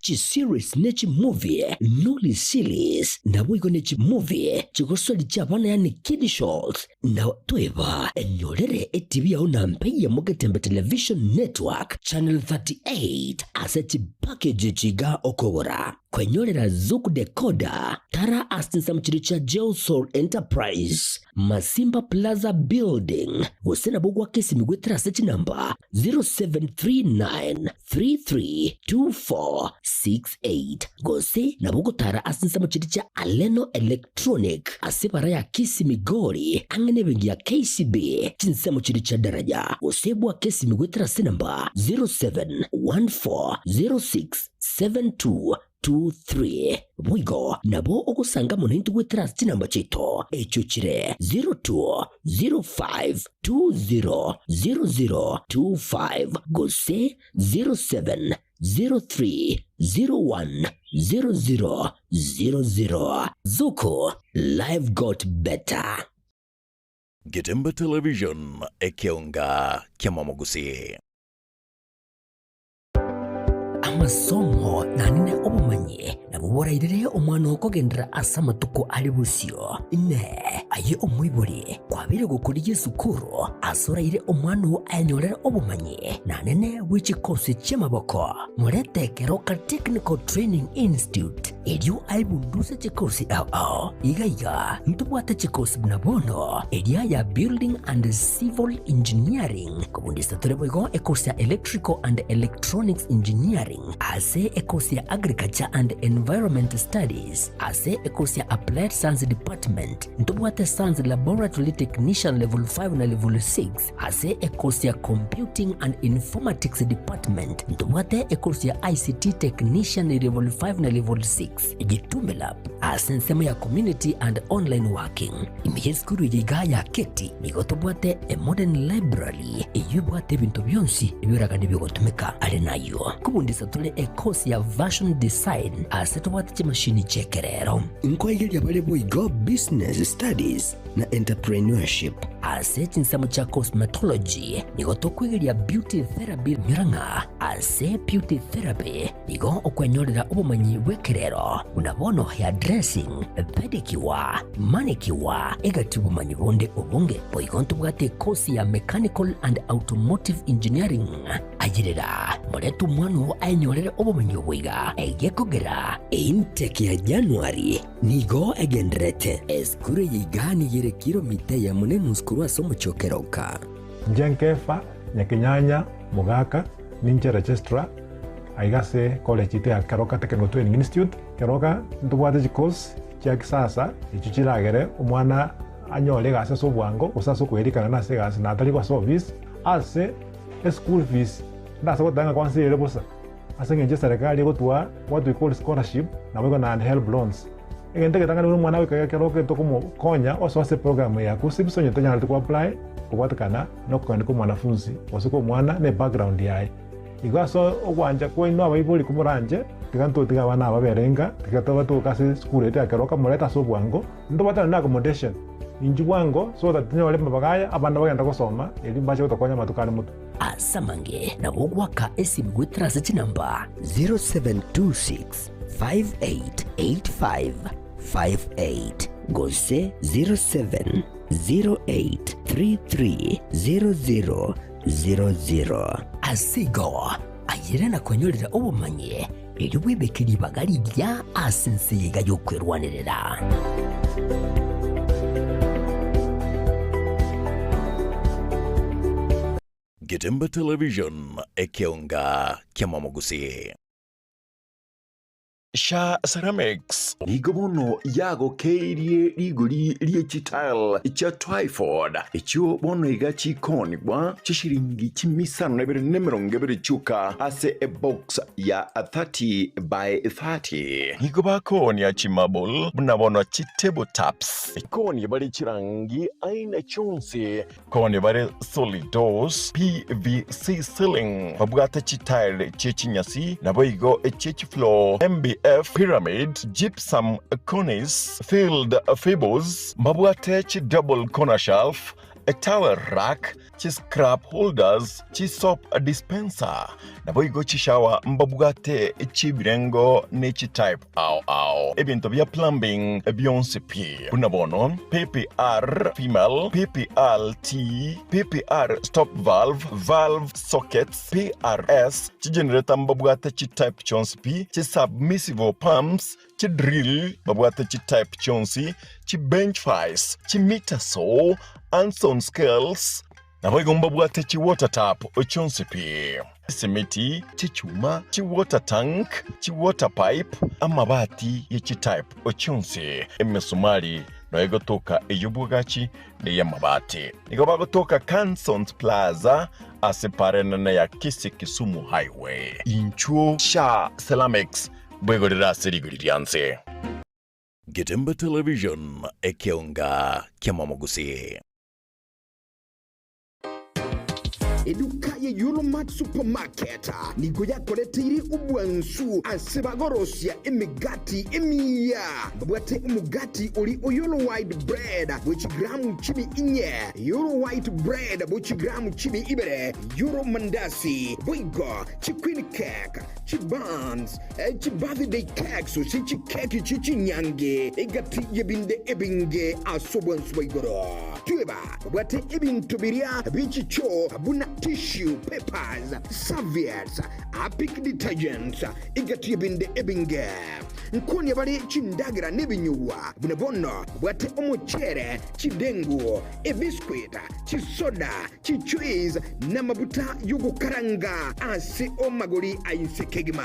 Chiseries ne chimovie, Noli Series, naboigo ne chimovie chigosori chi'abana yaani kiddie shows, Na toeba enyorere etibi yao na mpeyemo Getembe Television Network Channel 38 ase chipackage echi iga okogora. Kwenyorera Zuku Decoder tara ase chinsemo chiria chia Geosol Enterprise, Masimba Plaza Building, gose nabo gwaka esimi goetera ase chinamba 0739 332468 gose nabo ogotara ase ensemo chiria chia Aleno Electronic ase ebara ya Kisii Migori ang'e nebenki ya KCB chinsemo chiria chia Daraja gose bwake esimi goetera ase enamba 07140672 23. Boigo nabo ogosanga mono intwe goetera ase chinamba chiaito, echio chire 0205200025 gose 0703010000. Zuku, life got better. Getembe Television, ekeonga kiamamogusii. Amasomo nanene obomanyi nabwo borairere omwana oo kogenderera ase amatuko are bosio. Inee! Aye omoibori, kwabeire gokorigia esukuru ase oraire omwana oo ayenyorere obomanyi nanene bwe chikosi chi'amaboko? Morete Keroka Technical Training Institute erio aebunduse chikosi ao ao. Iga iga ntobwate chikosi buna bono eria ya Building and Civil Engineering, Kobundisa tore boigo ekosi ya Electrical and Electronics Engineering, ase ekosi ya Agriculture and Environment Studies, ase ekosi ya Applied Science Department, ntobwate Science Laboratory Technician Level 5 na Level 6, ase ekosi ya Computing and Informatics Department, ntobwate ekosi ya ICT Technician Level 5 na Level 6, Gitume Lab, ase ensemo ya Community and Online Working. Ime y'esukuru eye iga ya Keti nigo tobwate a modern library eyio ebwate ebinto bionsi ebioragane biogotumeka. Are nayio nkobundisa tore e course ya Fashion Design ase tobwate chimashini chi'ekerero. Nkoigeria bare boigo Business Studies na Entrepreneurship. Ase chinsemo chia cosmetology nigo tokwegeria beauty therapy nyora ng'a ase beauty therapy nigo okwenyorera obomanyi bw'ekerero buna bono hair dressing, pedicure, manicure egati obomanyi bonde obonge. Boigo ntobwate ekosi ya mechanical and automotive engineering. Ayerera, morete omwana oo aenyorere obomanyi obo iga, egekogera eintake ya January nigo egendererete. Esukuru eye iga nigo ere kilomita eyemo na enusu korwa ase omochie o Keroka. Inche Nkefa, Nyakenyanya, Mogaka, ninche registrar aiga ase college yaito ya Keroka Technical Training Institute. Keroka ntobwate chicourse chia kisasa echio chiragere omwana anyore egasi ase obwango gose ase okoerikana ase egasi na atari ase office ase Eschool fees ndase goteba ng'a kwansa ere bosa ase eng'encho eserekari egotwaa what we call scholarship naboigo naende helb loans. Egento egetang'ani buna omwana goika ekero okogenda tokomokonya osoe ase eprogram ya KUCCPS onye tonyareti ko apply kobwatekana na okogenda kwa omwanafunzi gose kwa omwana na ebackground yaye. Igo ase ogwancha kwaino abaibori komoranche tiga ntotige abana aba babere inka tiga tobatoke ase esukuru yaito ya Keroka morete ase obwango ntobwate naende accommodation. Inchuo bwango, so that tinyore amabaga aya abana bagenda gosoma, erio mbache gotokonya amatuko are motwe. Ase amange nabo ogoaka esimi goetera ase chinamba 0726 5885 58 gose 0708 3300 00. Ase igo, ayere na kwenyorera obomanyi Erio bwebeke ribaga rigiya ase ense eye iga y'okwerwanerera. Getembe Television, ekeonga ki'amamogusii. Sha Ceramics nigo bono yagokeirie rigori rie chitile chia Twyford, echio bono iga chikoonigwa chishiringi chimisano na ibere na emerongo ebere chioka ase ebox ya 30 by 30. Nigo bakoonia chimarble buna bono chitable tops. Koonia bare chirangi aina chionsi. Koonia bare solid doors, PVC ceiling, babwate chitile chie chinyasi, naboigo echie chifloor, MDF, pyramid, gypsum, cornice, filled fables, mbabwate chidouble corner shelf, etowel rack, chiscrap holders, chisoap dispenser, naboigo chishower mbabwate chi'ebirengo ne chitype ao ao. Ebinto bia plumbing bionsi pi, buna bono PPR female, PPR T, PPR stop valve, valve sockets, PRS, chigenerator mbabwate chitype chionsi pi, chisubmersible pumps, Chidrill babwate chitype chionsi, chibench vice, chimeter saw, Anson scales, naboigo mbabwate chiwater tap chionsi pi, chisimiti, chichuma, chiwater tank, chiwater pipe, amabati ye chitype chionsi, emesumari noyo egotoka ey'obwagachi na ey'amabati. Nigo bagotoka Cansons Plaza ase para enene ya Kisii Kisumu Highway. Inchuo Sha Ceramics Bwegorere ase rigori ria nse. Getembe Television, ekeonga ki'amamogusii. Eduka ye Yulmart Supermarket nigo yakoreteire obwansu ase bagorosia emegati emiya. Babwate omogati ori o Yolo White Bread bwe chigramu chimi inye, Yolo White Bread bwe chigramu chimi ibere, Yolo Mandasi, boigo chiqueen cake, Chibuns, chibirthday cakes, gose chikeki chie chinyangi, egati y'ebinde ebinge ase obwansu bwa igoro. Tweba babwate ebinto biria bie chichoo buna tissue papers, serviettes, Harpic detergents, egati y'ebinde ebinge. Nkonia bare chindagera nebinyugwa buna bono babwate omochere, chidengu, ebiscuit, chisoda, Chichuis namabuta y'ogokaranga ase amagori a inse kegima.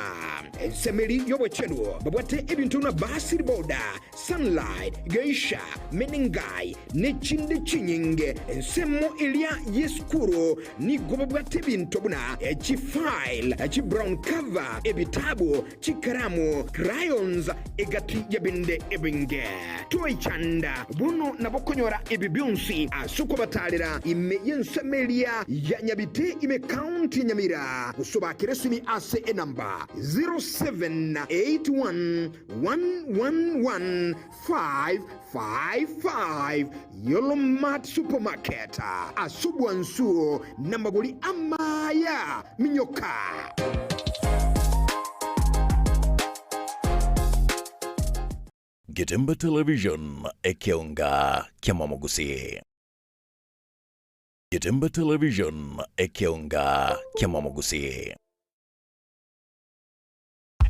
Ensemeri y'obochenu babwate ebinto buna Basil Boda, Sunlight, Geisha, Menengai, ne chinde chinyinge. Ensemo eria y'esukuru nigo babwate ebinto buna chifile, chibrown cover, ebitabu, chikaramu, crayons, egati y'ebinde ebinge. Toichanda bono nabo konyora ebi bionsi ase okobatarera ime y'ensemo eria ya Nyabite ime County ya Nyamira, gose obakere esimi ase enamba 07. 0781 111 555. Yolomart Supermarket, ase obwansu namagori amaya. Minyoka! Getemba Television, ekeonga kiamamogusii. Getemba Television, ekeonga kiamamogusii.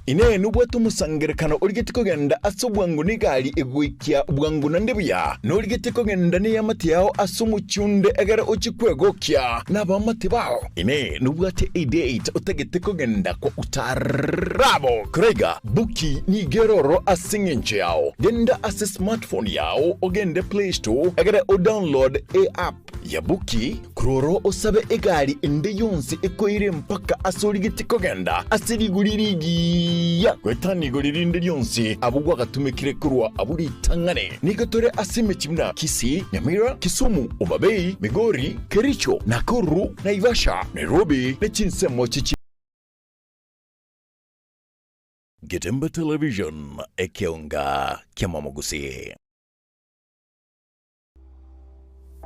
Inee! Nobwate omosangererekano origetie kogenda ase obwango negari egoikia bwango naende buya? Norigetie kogenda neamate yao ase omochie onde egere ochie kwegokia nabaamate bao? Inee! Nobwate edate otagete kogenda kwa utaarabo? Koraiga, Buki nigo ere ororo ase engencho yao. Genda ase smartphone yao ogende Play Store egere odownload eapp ya Buki, korwa ororo osabe egari ende yonsi ekoire mpaka ase origetie kogenda ase rigori rigiya goetania igori rinde rionsi abwo gwagatumekire korwa abwo ritang'ani. Nigo tore ase emechie buna Kisii, Nyamira, Kisumu, Homa Bay, Migori, Kericho, Nakuru, Naivasha, Nairobi ne chinsemo chichi. Getemba Television, ekeonga ki'amamogusii.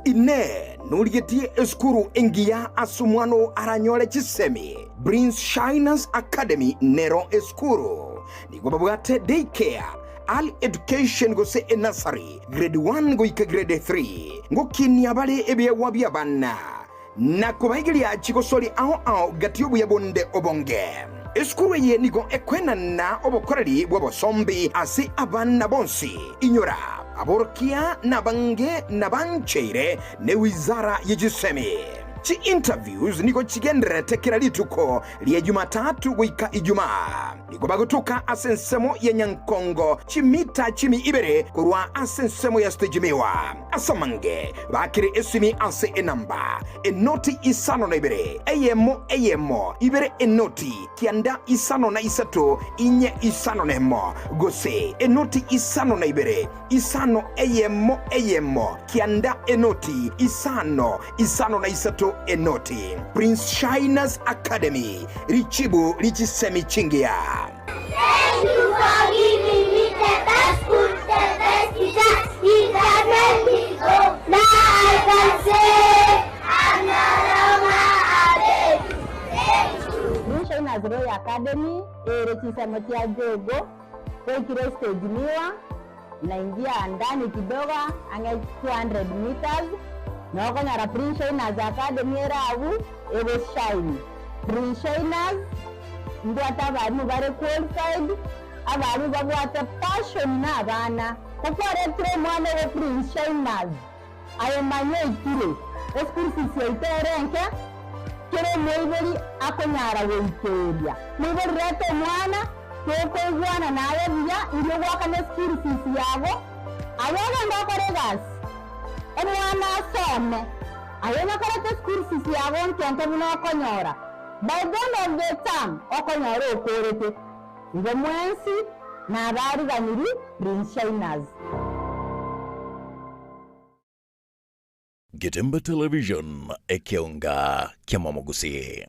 Inee! Norigetie esukuru engiya ase omwana oo aranyore chisemi? Prince Shiners Academy nero esukuru. Nigo babwate day care, early education gose enursery, grade 1 goika grade 3. Ngokinia bare ebiegwa bi'abana na kobaigeria chigosori ao ao gati y'obuya bonde obonge. Esukuru eye nigo ekoenana obokoreri bw'obosombi ase abana bonsi. Inyora, aborokia nabange nabancheire ne wizara ye chisemi. Chi interviews nigo chigendererete kera rituko ria Jumatatu goika Ijumaa. Nigo bagotoka ase ensemo ya Nyankongo chimita chimi ibere korwa ase ensemo ya Stage Miwa. Ase amange bakire esimi ase enamba, enoti 52, eyemo eyemo, ibere enoti, kianda 53, inye 51, gose enoti 52, isano eyemo eyemo, kianda enoti, isano, 53 enoti. Prince Shiners Academy, richibu richisemi chingiya. Thank you for giving me the best school, the best teacher. It has made me go. Now I can say I'm no longer a baby. Thank you. Prince Shiners Royal Academy ere chinsemo chia Jogo goikire stage miwa naingia ndani kidogo ang'e 200 meters nokonyora Prince Shiners Academy ere abwo egoshine. Prince Shiners Mbwate abarimu bare qualified, abarimu babwate passion na abana. Ko kwaretire omwana obo Prince Shiners, aye manya oikire, eschool fees yaito ere enke, kera omoibori akonyara goikeria. Moibori reta omwana, tokoigwana naye buya, inki ogoakana eschool fees yago, aye ogende okore egasi, omwana asome, aye onye koreta eschool fees yago nke nke buna okonyora. By the end of the term okonyora okorete. Igo mwensi nabariganirie Prince Shiners. Getemba Television, ekeonga ki'amamogusii.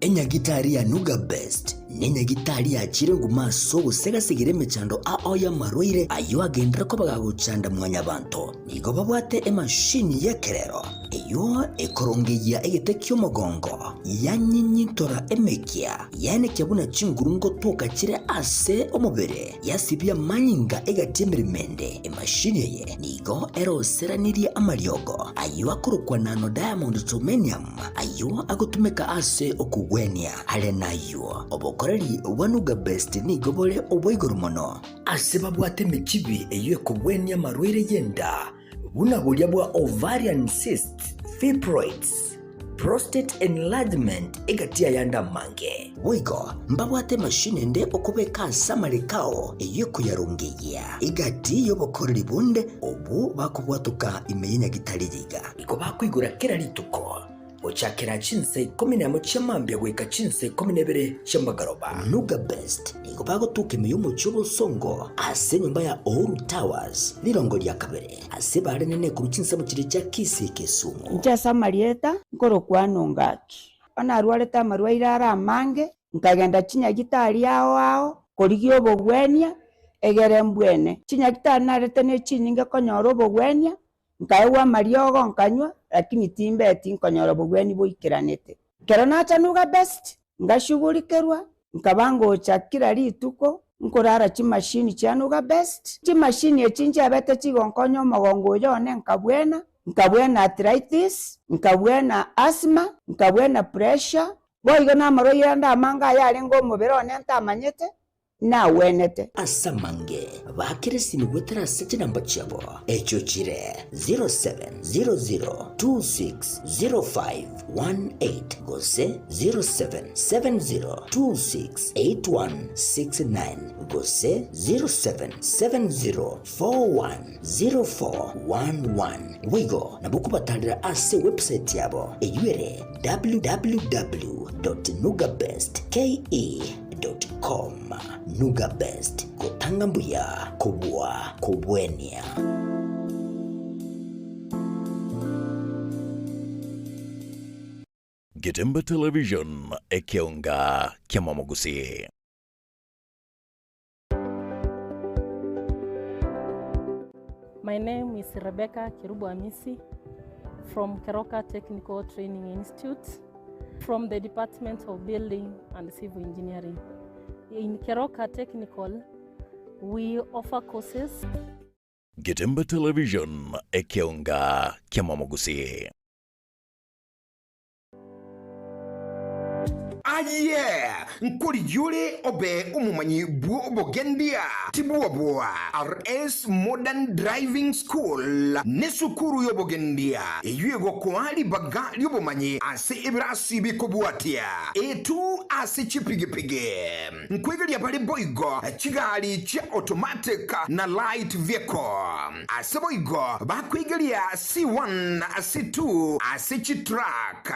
Enyagitari ya Nuga Best nenyagitari yachire nguma ase ogosegasegera emechando ao y'amarwaire ayio agenderere koba gagochanda mwanyabanto. Nigo babwate emashini y'ekerero eyio ekorongeyia egete ki'omogongo, yanyinyintora emekia, yaenekia buna chinguru ngotoka chire ase omobere, yasibia amanyinga egati y'emeremo ende. Emashini eye nigo eroseranirie amariogo ayio akorokwa nano diamond germanium, ayio agotumeka ase okogwenia. Are nayio, obokoreri bwa Nuga Best nigo bore obwa igoro mono. Ase babwate emechibi eyio ekogwenia amarwaire y'enda, buna boria bwa ovarian cysts, fibroids, prostate enlargement egati y'ayande amange. Boigo mbabwate emashini ende okobeka ase amareko ao eyio ekoyarongeyia egati y'obokoreri bonde obwo bakobwatoka ime y'enyagitari yiga. Igo bakoigora kera rituko gochakera chinsa ikomi nemo chia mambia goika chinsa ikomi na ibere chia magoroba. Nuga Best nigo bagotuka ime y'omochie obosongo ase enyomba ya Uhuru Towers, rirongo ria kabere, ase barenene korwa chinsemo chiria chia Kisii Kisumu. Inche ase amarieta nkorokwa Anongaki. Onye narwarete amarwaire are amange. Nkagenda chinyagitari ao ao korigia obogwenia, egere mbwene. Chinyagitari narete ne chinyinge konyora obogwenia, nkaegwa amariogo nkanywa, lakini timbeti nkonyora obogwenia boikeranete. Ekero nacha Nuga Best, ngashugurikerwa, nkaba ngocha kera rituko, nkorara chimashini chia Nuga Best. Chimashini echi nchiabete chigonkonya omogongo oyo one nkabwena, nkabwena arthritis, nkabwena asthma, nkabwena pressure, Boigo namarwaire ande amange ayarenge omobere one ntamanyete, nagwenete. Ase amange baakire esimi goetera ase chinamba chiabo, echio chire 0700260518 gose 0770268169 gose 0770410411. Boigo nabo okobatarera ase ewebsite yabo eyio ere www.nugabestke.com. Nugabest, gotanga mbuya kobua kobwenia. Getembe Television, ekeonga ki'amamogusii. My name is Rebecca Kerubo Amisi from Keroka Technical Training Institute from the Department of Building and Civil Engineering. In Keroka Technical, we offer courses Getembe Television, ekeonga ki'amamogusii. Aye, nkorigia ore obe omomanyi bw'obogendia, tibwoboa. RS Modern Driving School nesukuru y'obogendia eyio egokoa ribaga ri'obomanyi ase ebirasi bikobwatia A2 ase chipigipigi. Nkwegeria bare boigo chigari chia automatic na light vehicle. Ase boigo bakwegeria C1 na C2 ase chitruck.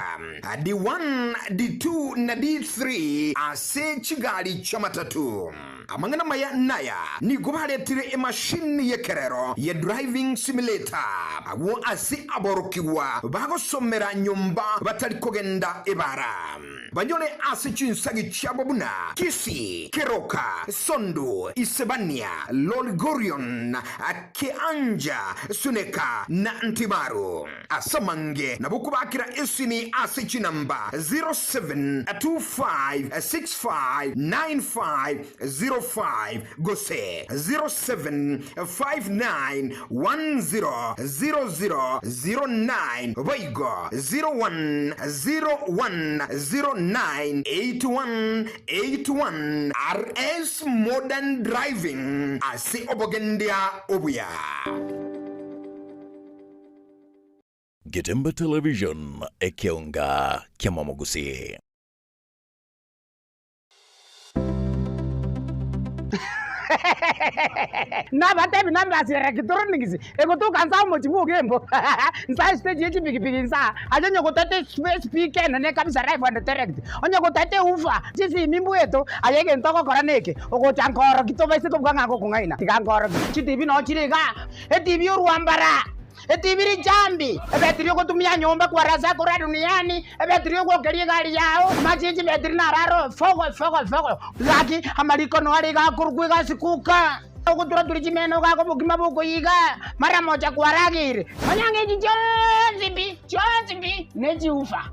D1, D2 na D3 ase chigari chi'amatatu. Amang'ana amaya naya, nigo baretire emashini y'ekerero ye driving simulator agwo ase aborokigwa bagosomera nyomba batari kogenda ebara. Banyore ase chinsagi chiabo buna Kisii, Keroka, Sondu, Isebania, Lolgorion, Kianja, Suneka na Ntimaru. Ase amange nabo okobakera esimi ase chinamba 0725659505 gose 0759100009 boigo 0101098181 RS Modern Driving ase obogendia obuya. Getembe Television, ekeonga ki'amamogusii. Nabatebi nambasi electronics egotoka nsa omochi bwa Ogembo nsa estage ye chipigipigi nsa aye onye gotete speaker enene kabisa live and direct onye gotete woofer chisimi mbweto aye egento ogokora neke ogocha nkoroki tobaise kobuga ng'a ngokong'aina tiga nkoroki chitibi noo chire igaa etibi orwambara. Etibiri chambi, ebetiri ogotumia nyomba kwarasa korwa duniani, ebetiri ogwokeria egari yao, amache ye chibetiri nararo fogo fogo fogo. Gaki amariko noare iga akorokwa egasi kuka, ogotura-turia chimeno gaka obokima bokoiga, mara mocha kwarageire. Manya ng'a echi chionsi pi, chionsi pi, nechiufa.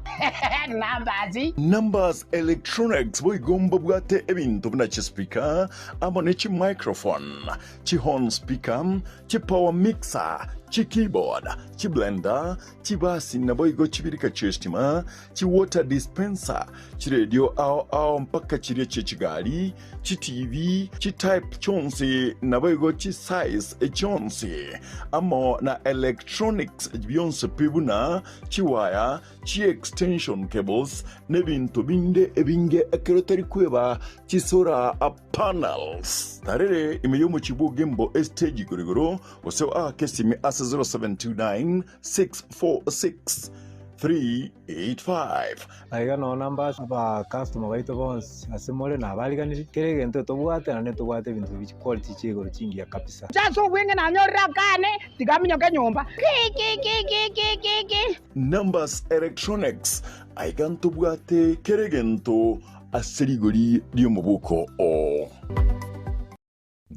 Numbers. Numbers Electronics boigo mbabwate ebinto buna chispeaker amo ne chimicrophone, chihorn speaker, Chipower mixer, chikeyboard, chiblender, chibasi naboigo chibirika chi'estima, chiwater dispenser, chiredio ao ao mpaka chiria chie chigari, chiTV, chitype chionsi naboigo chisize chionsi, amo na electronics bionsi pi buna chiwaya, chiextension cables, nebinto binde ebinge ekero tari kweba chisolar panels. Tarere ime y'omochie bw'Ogembo estage igoro igoro, gose oake esimi ase 0729 646 385. Aiga noo namba abacustomer baito bonsi ase more nabariganirie, kera egento tobwate naende ntobwate ebinto bi chiquality chia igoro chingiya kabisa. Inche ase obweng'e nanyorire akane, tiga aminyoke nyomba. Ki-ki-ki-ki-ki-ki. Numbers Electronics, aiga ntobwate kera egento. ase rigori ri'omobuko oo.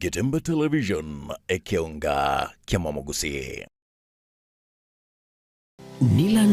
Getembe Television, ekeonga ki'amamogusii. Nilan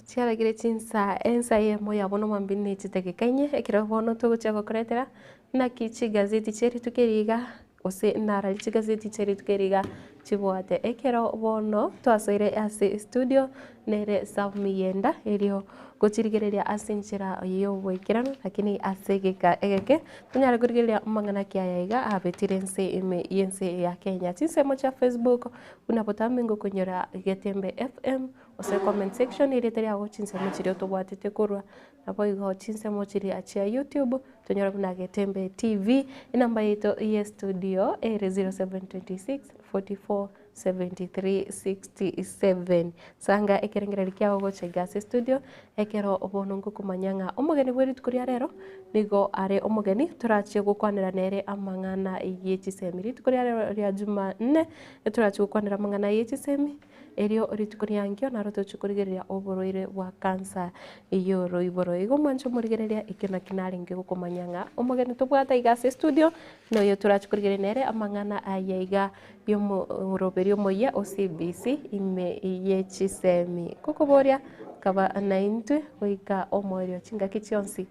Chiaragire chinsa ensa eyemo ya bono mambia ne chidakika inye, ekero bono togochia gokoretera naki chigazeti chia rituko eri iga gose narari chigazeti chia rituko eri iga chibwate. Ekero bono twasoire ase estudio nere Sam Miyenda erio gochirigereria ase enchera ya oboikeranu lakini ase egeka egeke tonyare korigereria amang'ana ki aya iga abetire ense ime y'ense ya Kenya. Chinsemo chia Facebook buna botambe ngokonyora Getembe FM gose comment section erieta riago chinsemo chiria otobwatete korwa, naboigo chinsemo chiria chia YouTube tonyore buna Getembe TV. Enamba yaito ye studio ere 0726 44 73 67. Sanga ekerengererio kiago gocha iga ase estudio ekero bono ngokomanya ng'a omogeni bwe rituko ria rero nigo are omogeni torachie gokwanera nere amang'ana ye chisemi. Rituko ria rero ria Jumanne etorache gokwanera amang'ana ye chisemi, erio rituko ria ankio naro toche korigereria oborwaire bwa cancer y'oroiboro. Igo mwanche omorigereria ekio naki narenge gokomanya ng'a omogeni tobwate iga ase estudio noyo torache korigereria nere amang'ana aya iga y'omoroberi omoyia o CBC ime ye chisemi. Ngokoboria kaba naintwe goika omoerio chingaki chionsi.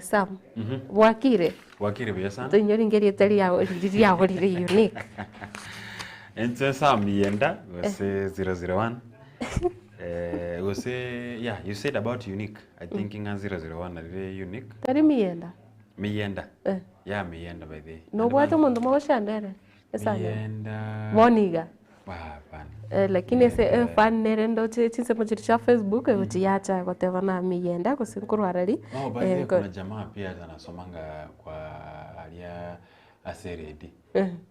Sam, bwakire? Bwakire buya sana. Toinyori inge erieta riao riri riao rire unique. Inche Sam Yenda gose 001 eh, gose yeah you said about unique I think ng'a 001 narire unique. Tari Miyenda? Miyenda. Eh. Yeah Miyenda by the way. Nobwate omonto mogochanda ere? Esani? Miyenda. Bono iga. Hapana. Eh, lakini ase efan nere ndoche chinsemo chiria chia Facebook egochi yacha goteba na miyenda gose nkorwara ri. Oh, by the way, kuna jamaa pia anasomanga kwa aria ase eredi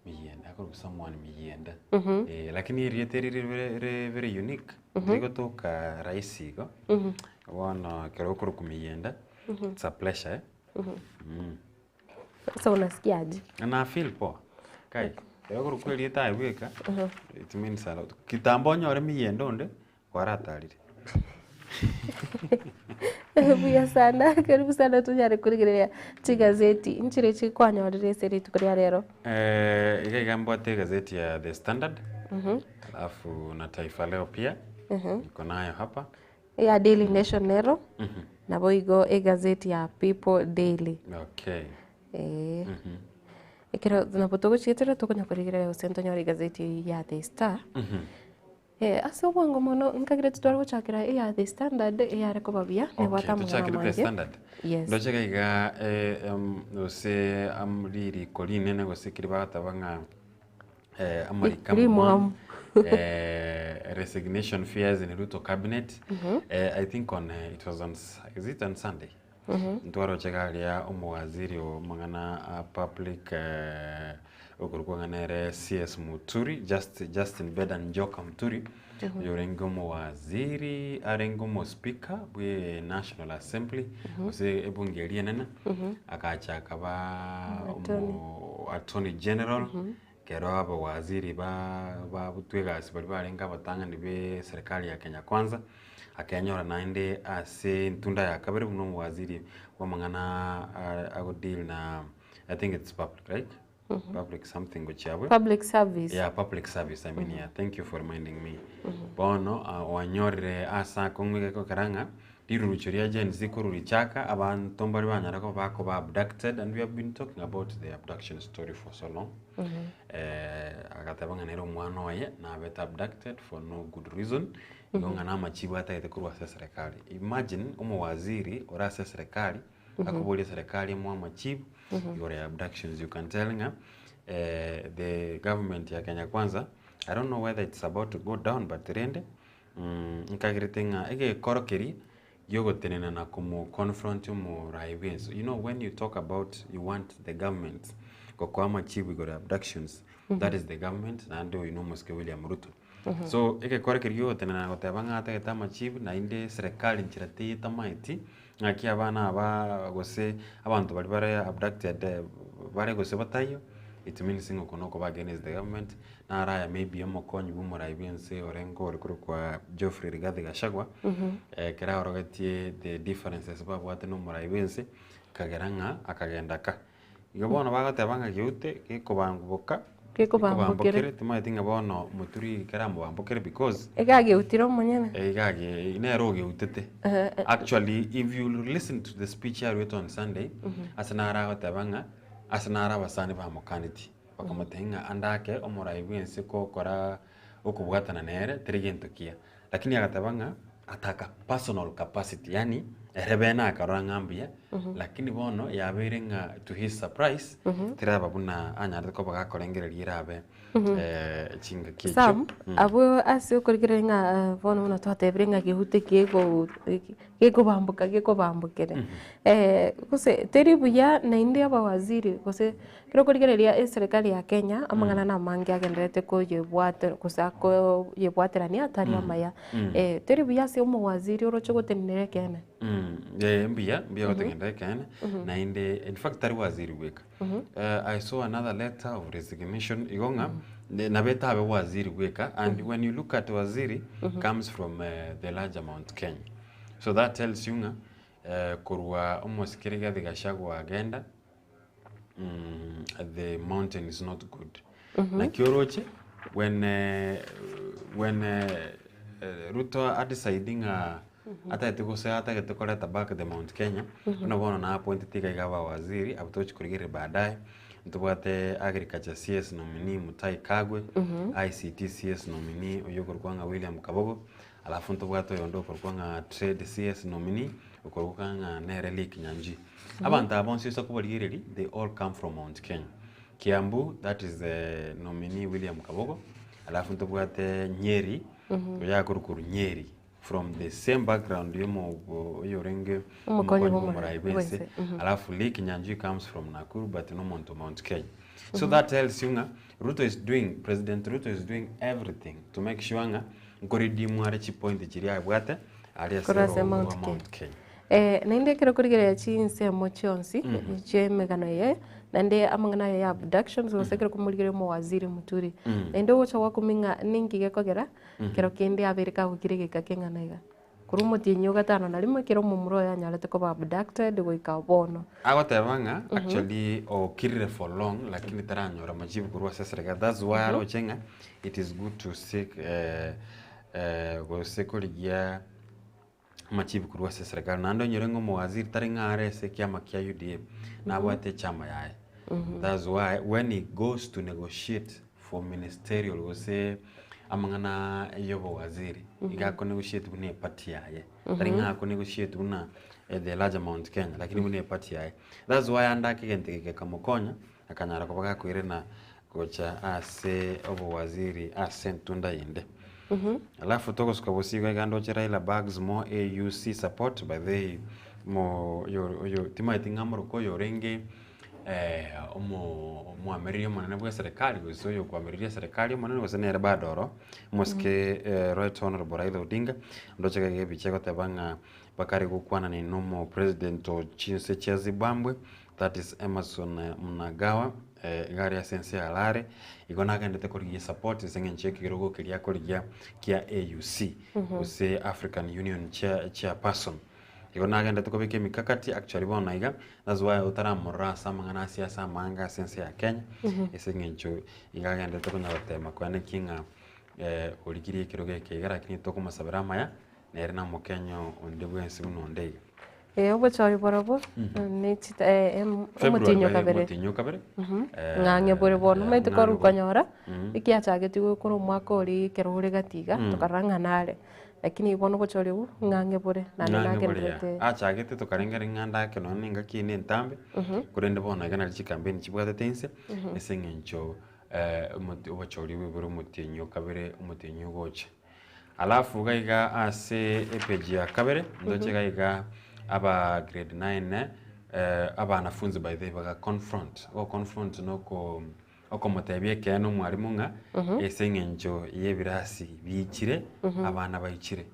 miyenda akorokwa someone miyenda eh, lakini erieta eri rire rire very unique rigotoka rahisi igo bono ekero okorokwa miyenda it's a pleasure eh. Sasa unasikia aje? Na feel poa. Kai, ekero okorokwa erieta aye bweka, it means a lot. Kitambo onyore miyendo onde, kwaratarire. Buya sana, karibu sana tonyare korigereria chigazeti nchire chikwanyorire ase rituko ria rero. Eh, iga iga mbwate egazeti ya The Standard, alafu na Taifa Leo pia, niko nayo hapa. Eya Daily Nation nero, naboigo egazeti ya People Daily. Okay. Ee. Ekero nabo togochietera tokonya korigereria gose ntonyore egazeti eyio ya The Star. Eh, ase obwango mono nkagera titware gochakera eya The Standard eyare koba buya, nebwate Okay, amang'ana tochakere The amange. Standard. Yes. Ndoche iga iga eh, em, gose am ririko rinene gose ekeri bagoteba ng'a eh, amariko Rimwamu. eh, resignation fears in Ruto cabinet. Eh, I think on eh, it was on s- is it on Sunday? Ntwaroche garia omowaziri o mang'ana a public eh, okorokwa ng'a nere CS Muturi Just, Justin Bedan Njoka Muturi oyo orenge omowaziri arenge omospeaker bwe National Assembly gose ebunge eria enene agacha akaba Attorney. omo attorney general Ekero abawaziri babutwa egasi baria barenge abatang'ani be serikali ya Kenya Kwanza, akenyora naende ase entunda ya kabere buna omowaziri bw'amang'ana agodeal na I think it's public right? Public something gochia abwe. Public service. Yeah, public service I mean yeah. Thank you for reminding me. Bono oanyorire ase akong'u egekogera ng'a Rirurucho ria Gen Z korwa richaka, abanto mbare banyara koba bakoba abducted and we have been talking about the abduction story for so long. Eh, agateba ng'a nere omwana oye nabete abducted for no good reason, igo ng'a namachibu atagete korwa ase eserekari. Imagine omowaziri ore ase eserekari, akoboria eserekari emoe amachibu igoro ya abductions. You can tell ng'a eh, the government ya Kenya Kwanza, I don't know whether it's about to go down but rende Nkagerete ng'a egekoro keria giogotenena na komo confront omorai bwense. You know when you talk about you want the government Gokoa amachibu igoro ya abductions, that is the government, naende oyio na omosike William Ruto. So egekora keria giogotenena na goteba ng'a atagete amachibu naende serikali nchera teiyo etamaeti, ng'aki abana aba gose abanto baria bare abducted bare gose bataiyo, it means ng'a oko nokoba against the government, naro aya maybe omokonyi bwa omorai bwa ense orenge ore korokwa Geoffrey Rigathi Gachagua, ekero aorogetie the differences babwate na omorai bwa ense, ekagera ng'a akagenda ka. Igo bono bagoteba ng'a geute gekobamboka, Gekobambokere. gekobambokere, timanyeti ng'a bono moturi keramobambokere because Iga ageutire omonyene. eh, iga age nere ogeutete. Actually if you listen to the speech aruete on Sunday, ase naro agoteba ng'a ase naro abasani bamokaneti, bakamotebia ng'a ande ake omorai bwa ense kokora okobwatana nere teri gento kiya. Lakini agateba ng'a ataka personal capacity yaani ere bene akarora ng'a mbuya lakini bono yabeire ng'a to his surprise teraba buna anyarete koba gakorengereria erabe chingaki echio. Sam, abwo ase okorigereria ng'a bono buna twatebire ng'a gehute kego gekobamboka gekobambokere, gose teri buya naende abawaziri gose Ekero okorigereria eserekari ya Kenya, amang'ana namange agendererete koyebwate gose akoyebwaterania atari amaya. Teri buya ase omowaziri oroche gotenenera ekeene? Eh, mbuya, mbuya gotenenera ekeene, naende in fact tari waziri bweka. I saw another letter of resignation igo ng'a nabo etabe waziri bweka and when you look at waziri comes from the larger Mount Kenya. So that tells you ng'a korwa omosike Rigathi Gachagua agenda, the mountain is not good. Naki oroche when when Ruto a decide ng'a atagete gose atagete koreta back the Mount Kenya, buna bono na appointete iga iga abawaziri abwo togochi korigereria baadaye, ntobwate agriculture CS nominee Mutahi Kagwe, ICT CS nominee oyio okorokwa ng'a William Kabogo, alafu ntobwate oyonde okorokwa ng'a trade CS nominee, okorokwa ng'a nere Lee Kinyanjui. Abanto aba bonsi ase okobarigereria, they all come from Mount Kenya. Kiambu, that is the nominee William Kabogo, alafu ntobwate Nyeri, oyo akorwa korwa Nyeri, from the same background ya omo oyorenge Omokonyi omokonyi bwa bwa omorai omorai bwense, bwense, alafu Lee Kinyanjui comes from Nakuru but na omonto o Mount Kenya. So that tells you ng'a Ruto is doing, President Ruto is doing everything to make sure ng'a nkoredeem are chipoint chiria abwate aria ase Korwa ase orogongo Mount rwa Kenya. Mount Kenya. Naende ekero okorigereria chinsemo chionsi chi'emegano eye, naende amang'ana aya ya abductions gose ekero okomorigereria omowaziri Muturi, naende ogocha gwakumia ng'a ninki gekogera kero kende abeire kagokira egeka keng'ana iga. Korwa omotienyi o gatano na rimo ekero omomura oye anyarete koba abducted goika bono. Agoteba ng'a actually okirire for long lakini taranyora majibu korwa ase eserekari that's why aroche ng'a it is good to seek gose korigia amachibu korwa ase eserekari. Naende onyore ng'a omowaziri tari ng'a are ase ekiama kia UDA, nabwate echama yaye. That's why when he goes to negotiate for ministerial gose amang'ana ya obowaziri, iga ako negotiate buna eparty yaye. Tari ng'a ako negotiate buna the larger Mount Kenya, lakini buna eparty yaye. That's why ande ake egento eke gekamokonya, akanyara koba gakoirana gocha ase obowaziri ase entunda ende. Alafu togosuka bosio iga iga ndoche Raila bags more AUC support by the way mo oyo oyo timaeti ng'a morokwa oyo orenge omo omwamireria omonene bwa eserekari gose oyo okwamireria eserekari omonene gose nere bado oro omosike right honourable Raila Odinga ndoche iga iga ebicha egoteba ng'a bakare gokwanani na omo president o chinse chia Zimbabwe that is Emmerson Mnangagwa iga aria ase ense ya Harare, igo nagendete korigia support ase eng'encho y'ekerogo keria akorigia kia AUC gose African Union chair chairperson. Igo nagendete kobeka emikakati actually bono iga, that's why otaramorora ase amang'ana a siasa amange ase ense ya Kenya, ase eng'encho iga agenderete konya gotema koenekia ng'a origirie ekerogo eke iga lakini tokomosabera amaya, nere na omokenya onde bwensi buna onde iga. Ee, obochori borobwo ne chita eh, em- omotienyi o kabere. Omotienyi o kabere. Ng'ang'e bore bono omanyete ng'ang'e korwa bore. okonyora, ekiachagetigwe korwa omwaka oria ekero ore gati iga, tokarora ng'a nare, lakini bono obochori obwo ng'ang'e bore naende Ng'ang'e bore ya. nagenderete. Achagete tokarengereria ng'a ndake nonya na engaki eye entambe, korende bono iga nari chikampeni chibwatete inse, ase eng'encho omoti obochori obo bore omotienyi o kabere, omotienyi ogocha. Alafu iga iga ase epage ya kabere, ndoche iga iga aba grade 9. Abanafunzi by the way baga confront, ogo confront na oko okomotebia ekeene omwalimu ng'a ase eng'encho ya ebirasi biichire, abana baichire.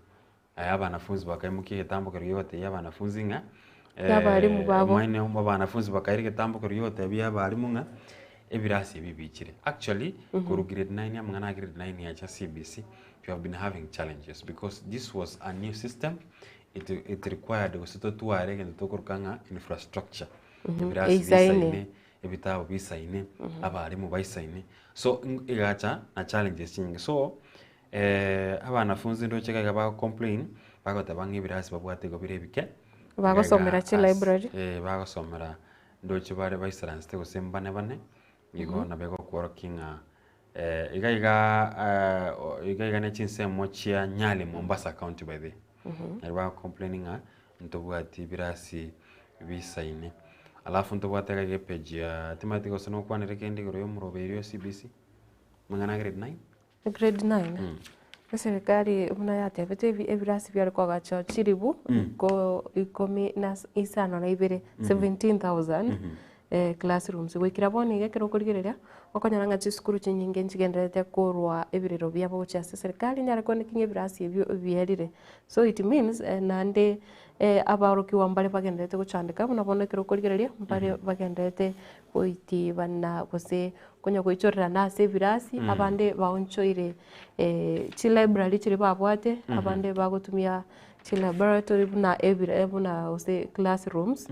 Abanafunzi bakaimokia egetambo keria giogotebia abanafunzi ng'a Abalimu babo. Omanyene abanafunzi bakaira egetambo keria giogotebia abalimu ng'a ebirasi ebi biichire. Actually, korwa grade nine amang'ana a grade nine yacha CBC, we have been having challenges because this was a new system, it it required gose totware egento tokoroka ng'a infrastructure, ebirasi Eisaine. bisaine, ebitabu bisaine, abalimu baisaine, so egacha na challenges chinyinge. So, abanafunzi ndoche iga iga bago complain, bagoteba ng'a ebirasi babwate igo bire ebike, Bagosomera iga chi as library. bagosomera ndoche bare baisaransete gose mbane bane, igo nabo egokworokia ng'a iga iga iga iga ne chinsemo chia Nyali Mombasa county by the way. Nari bago complain ng'a ntobwati ebirasi bisaine. Alafu ntobwate iga iga epage ya timanyeti gose nokwanere kende igoro ya omoroberio o CBC, amang'ana a grade nine. Grade nine, eserekari buna yatebete ebi ebirasi biare koagachwa chiribu iko ikomi na isano na ibere, 17,000 classrooms. Goikera bono iga ekero okorigereria, okonyora ng'a chisukuru chinyinge nchigendererete korwa ebirero biabo gochia ase eserekari enyare kooneka ng'a ebirasi ebio bierire. So it means naende abaorokigwa mbare bagendererete gochandeka buna bono ekero okorigereria mbare bagendererete goitibana gose konya goichorerana ase ebirasi, abande baonchoire chilibrary chiria babwate, abande bagotumia chilaboratory buna ebire buna gose classrooms,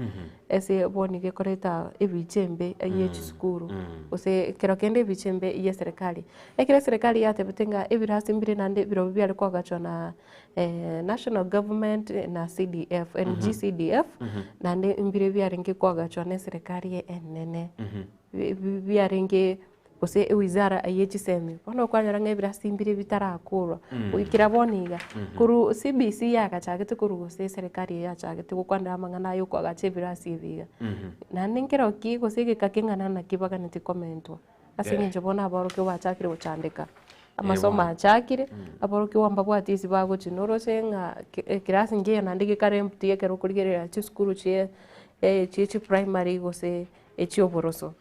ase bono iga ekoreta ebicha embe ye chisukuru, gose ekero kende ebicha embe ya eserekari. Ekero eserekari yatebete ng'a ebirasi mbire naende birobio biare koagachwa na national government na CDF, NGCDF, naende mbire biarenge koagachwa na eserekari enene. Biarenge gose ewizara ye chisemi, bono okwanyora ng'a ebirasi mbire bitarakorwa goikera bono iga. Korwa CBC yagachagete korwa gose eserekari eye yachagete gokwanera amang'ana aya okoagacha ebirasi ebi iga, naende nkero ki gose egeka keng'ana naki baganeti komentwa, ase eng'encho bono aborokigwa bachakire gochandeka, amasomo achakire, aborokigwa mbabwati ase bagochia noroche ng'a ekerasi nkeiyo naende gekare empty ekero okorigereria chisukuru chie chie chiprimary gose echi'oboroso,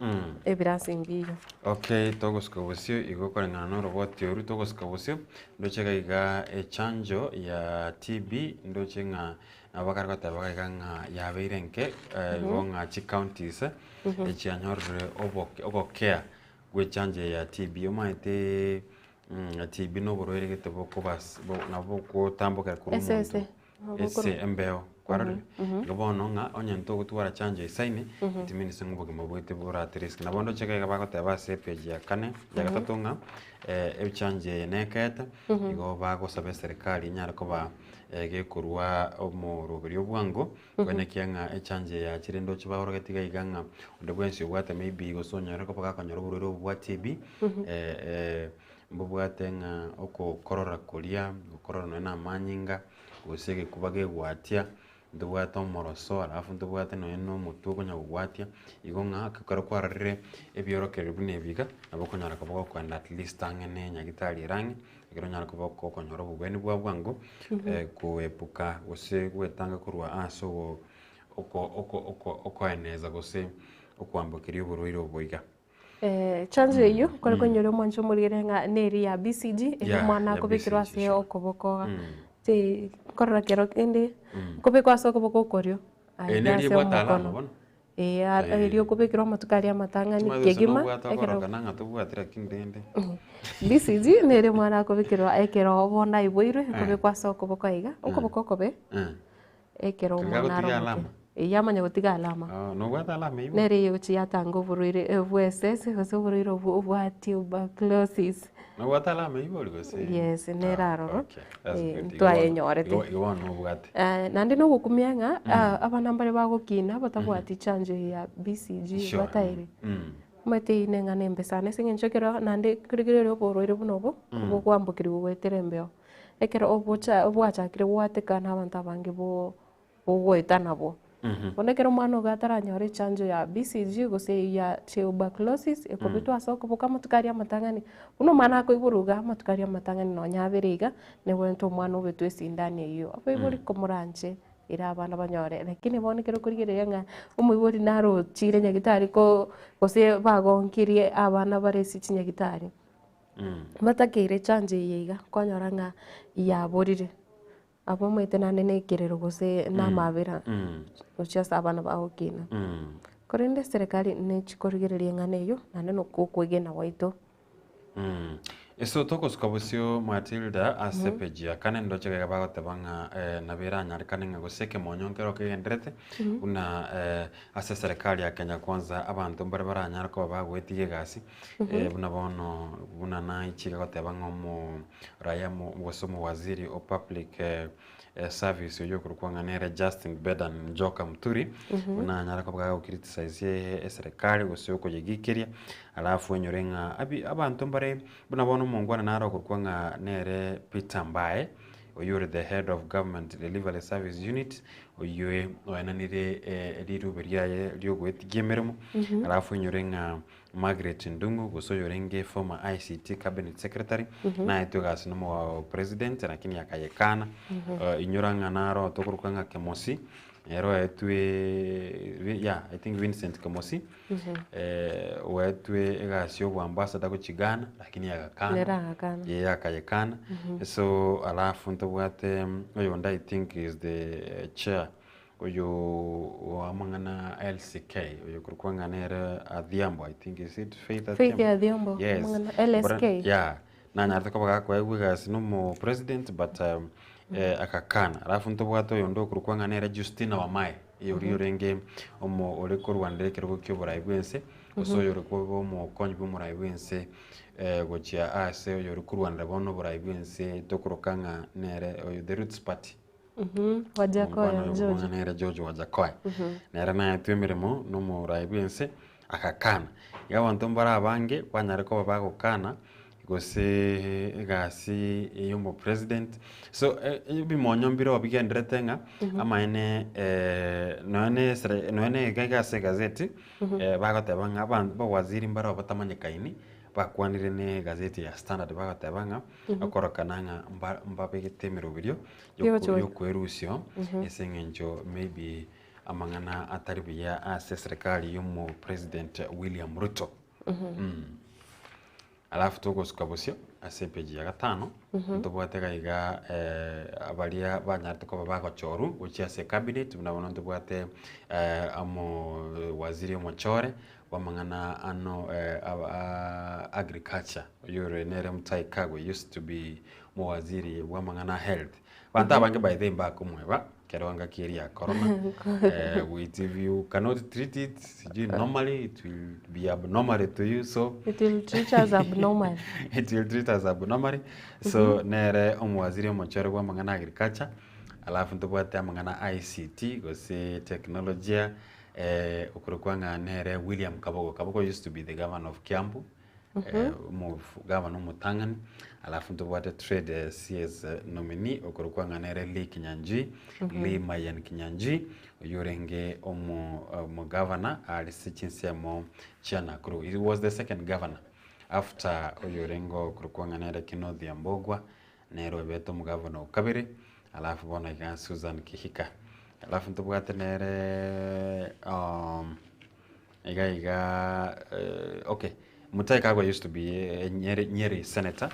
ebirasi mbiyo. Okay, togosuka bosio igo koreng'ana na oroboti oru togosuka bosio, ndoche iga iga echanjo ya TB ndoche ng'a nabo bakare goteba iga iga ng'a yabeire nke igo ng'a chicounties echianyorire oboke ogokea gwe echanjo eye ya TB. Omanyete TB na oborwaire gete bokobas nabo bogotambokera korwa omonto. Esese. Ase embeo, kwarorire? Igo bono ng'a onye ntogotwara chanjo eisaine, it means ng'a obogima bwaito borate risk. Nabo ndoche iga iga bagoteba ase epage ya kane, ya gatato ng'a echanjo eye nekete, igo bagosaba eserekari enyare koba gekorwa omoroberio bwango, koenekia ng'a echanjo eye yachire ndoche baorogeti iga iga ng'a onde bwensi obwate maybe gose onyore koba gakonyora oborwaire obo bwa TB, mbobwate ng'a okokorora koria, gokorora nonye na amanyinga, gose egekuba gegwatia, ntobwate omoroso alafu ntobwate nonye na omotwe okonya kogwatia, igo ng'a ekero kwarorire ebiorokererio buna ebi iga, nabo okonyara koba gokoenda at least ang'e na enyagitari ere ang'e, ekero onyare koba gokonyora obobweni bwa bwango, koepuka gose gwetanga korwa ase ogo oko oko oko okoeneza gose okoambokeria oborwaire obo iga. Chanjo eyio kore koinyora omwancho omorigere ng'a neri ya BCG eri Yeah, omwana ya akobekerwa BCG, ase sure. okoboko ti nkorora kero kende nkobekwa ase okoboko okorio Eye aiga neri ase ebwate alama omokono. bono? Ee eri okobekerwa amatuko aria amatang'ani Timanyeti gose kegima nobwate ekero okorokana ng'a tobwati lakini rende. BCG nere omwana akobekerwa ekero bono aiboirwe ekobekwa ase okoboko aiga, okoboko okobe. Ekero Keri omwana gagotiga are omoke. alama? Eyio amanya gotiga alama. Oh, nobwate alama eyio? Nere eyogochia yatanga oborwaire bw'esese gose oborwaire obwo bwa tuberculosis. Nobwate alama eyio bori gose? Yes, nere aroro. Okay, that's Eh, good. Igo bono- ntwayenyorete. igo- igo bono nobwate. Naende nogokumia ng'a abana mbare bagokina batabwati chanjo eye ya BCG Sure. batairi. Omanyete eyio neng'ana embe sana ase eng'encho ekero naende korigereria oborwaire buna obo, bokwambokerigwa goetera embeo. Ekero obocha bwachakire goateka na abanto abange bo bogoeta nabwo. Bono ekero omwana ogo ataranyora echanjo ya BCG gose eyio ya tuberculosis ekobetwa ase okoboko amatuko aria amatang'ani, buna omwana akoiborwa iga amatuko aria amatang'ani nonya abere iga, nebwenerete omwana obetwe esindani eyio. Abaibori komoranche. Ira abana banyore, lakini bono ekero okorigereria ng'a omoibori narochire nyagitari ko gose bagonkirie abana bare ase chinyagitari, batakeire echanjo eye iga, kwanyora ng'a yaborire. Abwo omanyete naende na ekerero gose na amabera gochia ase abana bagokina. Korende eserekari nechi korigereria eng'ana eywo naende na okwo okwegena gwaito. Ase togosuka bosio Matilda ase page ya kane ndoche iga bagoteba ng'a nabo eranyarekane ng'a gose ekemonyo nkero kegenderete buna ase eserekari ya Kenya Kwanza abanto mbare baranyare koba bagoetiga egasi buna bono buna naichire goteba ng'a omo raia gose omowaziri o public service oyio okorokwa ng'a nere Justin Bedan Njoka Muturi, buna anyare koba gago criticize eserekari gose okoyegiikeria, alafu enyore ng'a abi abanto mbare buna bono omongwana nare okorokwa ng'a nere Peter Mbae, oyio ore the head of government delivery service unit, oyio oenanire rirube riaye riogoetigia emeremo, alafu enyore ng'a Margaret Ndung'u gose oyorenge former ICT cabinet secretary naetwe egasi na omo president lakini akayekana inyora ng'a naro tokorokwa ng'a Kemosi ere oetwe yeah I think Vincent Kemosi oetwe egasi ya oboambassador gochia Ghana lakini agakana Nere agakana. yeye akayekana so alafu ntobwate oyonde I think is the chair Oyo oamang'ana LCK oyo okorokwa ng'a nere Adhiambo I think is it Faith Faith Adhiambo? Adhiambo, Yes. amang'ana LSK. Bora- yeah nanyarete koba gakoegwa egasi na omo president but agakana. Alafu ntobwate oyonde okorokwa ng'a nere Justina Wamae, oyo oria orenge omo ore korwanera ekerogo kia oborai bwa ense, gose oyo ore koba omokonyi bwa omorai bwa ense gochia ase oyo ore korwanera bono oborai bwa ense tokoroka ng'a nere oyo the Roots Party. Wajakoya, Omwana oyo George. omwana nere George Wajakoya. Nere naetwe emeremo na omorai bw'ense agakana. Iga abanto mbare abange banyare koba bagokana gose egasi ya omopresident. So ebimonyo mbire oo bigenderete ng'a amaene nonya na esere nonya na iga iga ase egazeti bagoteba ng'a abanto bawaziri mbare oo batamanyekaini bakwanire na egazeti ya Standard bagoteba ng'a okorokana ng'a mba- mbabegete emeroberio Yogochora. yokwerusio ase eng'encho maybe amang'ana atari buya ase eserekari ya omopresident William Ruto. Alafu togosuka bosio ase epeji ya gatano, ntobwate iga iga baria banyarete koba bagochorwa gochia ase ecabinet buna bono ntobwate omo waziri omochore bw'amang'ana ano agriculture oyio ore nere Mutahi Kagwe used to be omowaziri bw'amang'ana a health. Abanto abange by the way mbakomweba ekero engaki eria ya corona with if you cannot treat it sijui normally it will be abnormally to you so It will treat us abnormally. it will treat us abnormally so nere omowaziri omochore bw'amang'ana a agriculture alafu ntobwate amang'ana a ICT gose teknolojia Okorokwa ng'a nere William Kabogo. Kabogo used to be the governor of Kiambu, omogavana omotang'ani, alafu ntobwate trade CS nominee okorokwa ng'a nere Lee Kinyanjui, Lee Mayen Kinyanjui, oyio orenge omo omogavana are ase chinsemo chia Nakuru. He was the second governor after oyo orenge okorokwa ng'a nere Kinuthia Mbugua, Nere obete omogavana o kabere, alafu bono iga Susan Kihika. Alafu ntobwate nere iga iga okay, Mutahi Kagwe used to be a Nyeri, Nyeri senator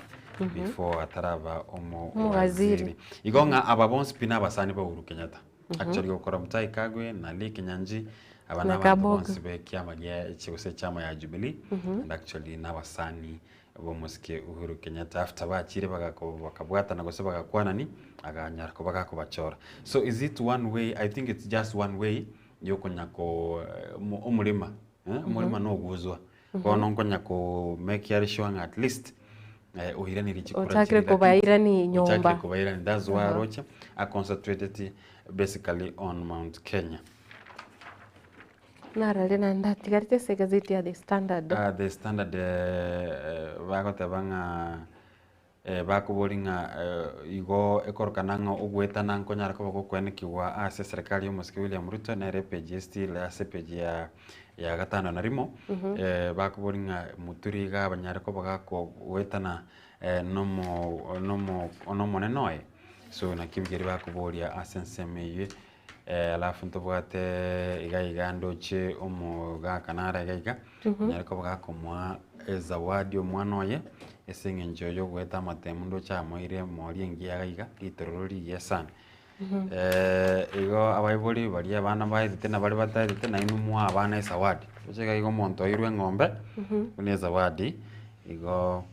before ataraba omo Omowaziri. waziri. Igo ng'a aba bonsi pi na abasani ba Uhuru Kenyatta. Actually gokora Mutahi Kagwe na Lee Kinyanjui aba Na na abanto Kabogo. bonsi be ekiama gia gose echama ya Jubilee and actually na abasani B'omosike Uhuru Kenyatta after bachire bagako bakabwatana gose bagakwanani aganyara koba gakobachora. So is it one way, I think it's just one way yokonya ko omo omorema eh omorema noguzwa. Bono nkonya ko make are sure ng'a at least oiraniri chikura Ochakire chiria lakini kobairani ochakire nyomba. kobairani that's why Aha. aroche aconcentrated basically on Mount Kenya. Narare naende ndatigarete ase egazeti ya The Standard. Ah, The Standard bagoteba ng'a bakoboria ng'a igo ekorokana ng'a ogoetana nkonyara koba gokoenekigwa ase eserekari ya omosike William Ruto nere epage ya still ase epage ya ya gatano na rimo, bakoboria ng'a Muturi iga abanyare koba gakogoetana nomo nomo nomonene oye, so naki ebichori bakoboria ase ensemo eywo. Alafu ntobwate iga iga ndoche omogaka nare iga iga, onyare koba gakomoa ezawadi omwana oye, ase eng'encho yogoeta amatemu ndoche amoire emori engiya iga iga, ritororo rigiya sana. Igo abaibori baria abana baetete na baria bataetete nainwe moe abana ezawadi, ndoche iga iga omonto oirwe eng'ombe, buna ezawadi, igo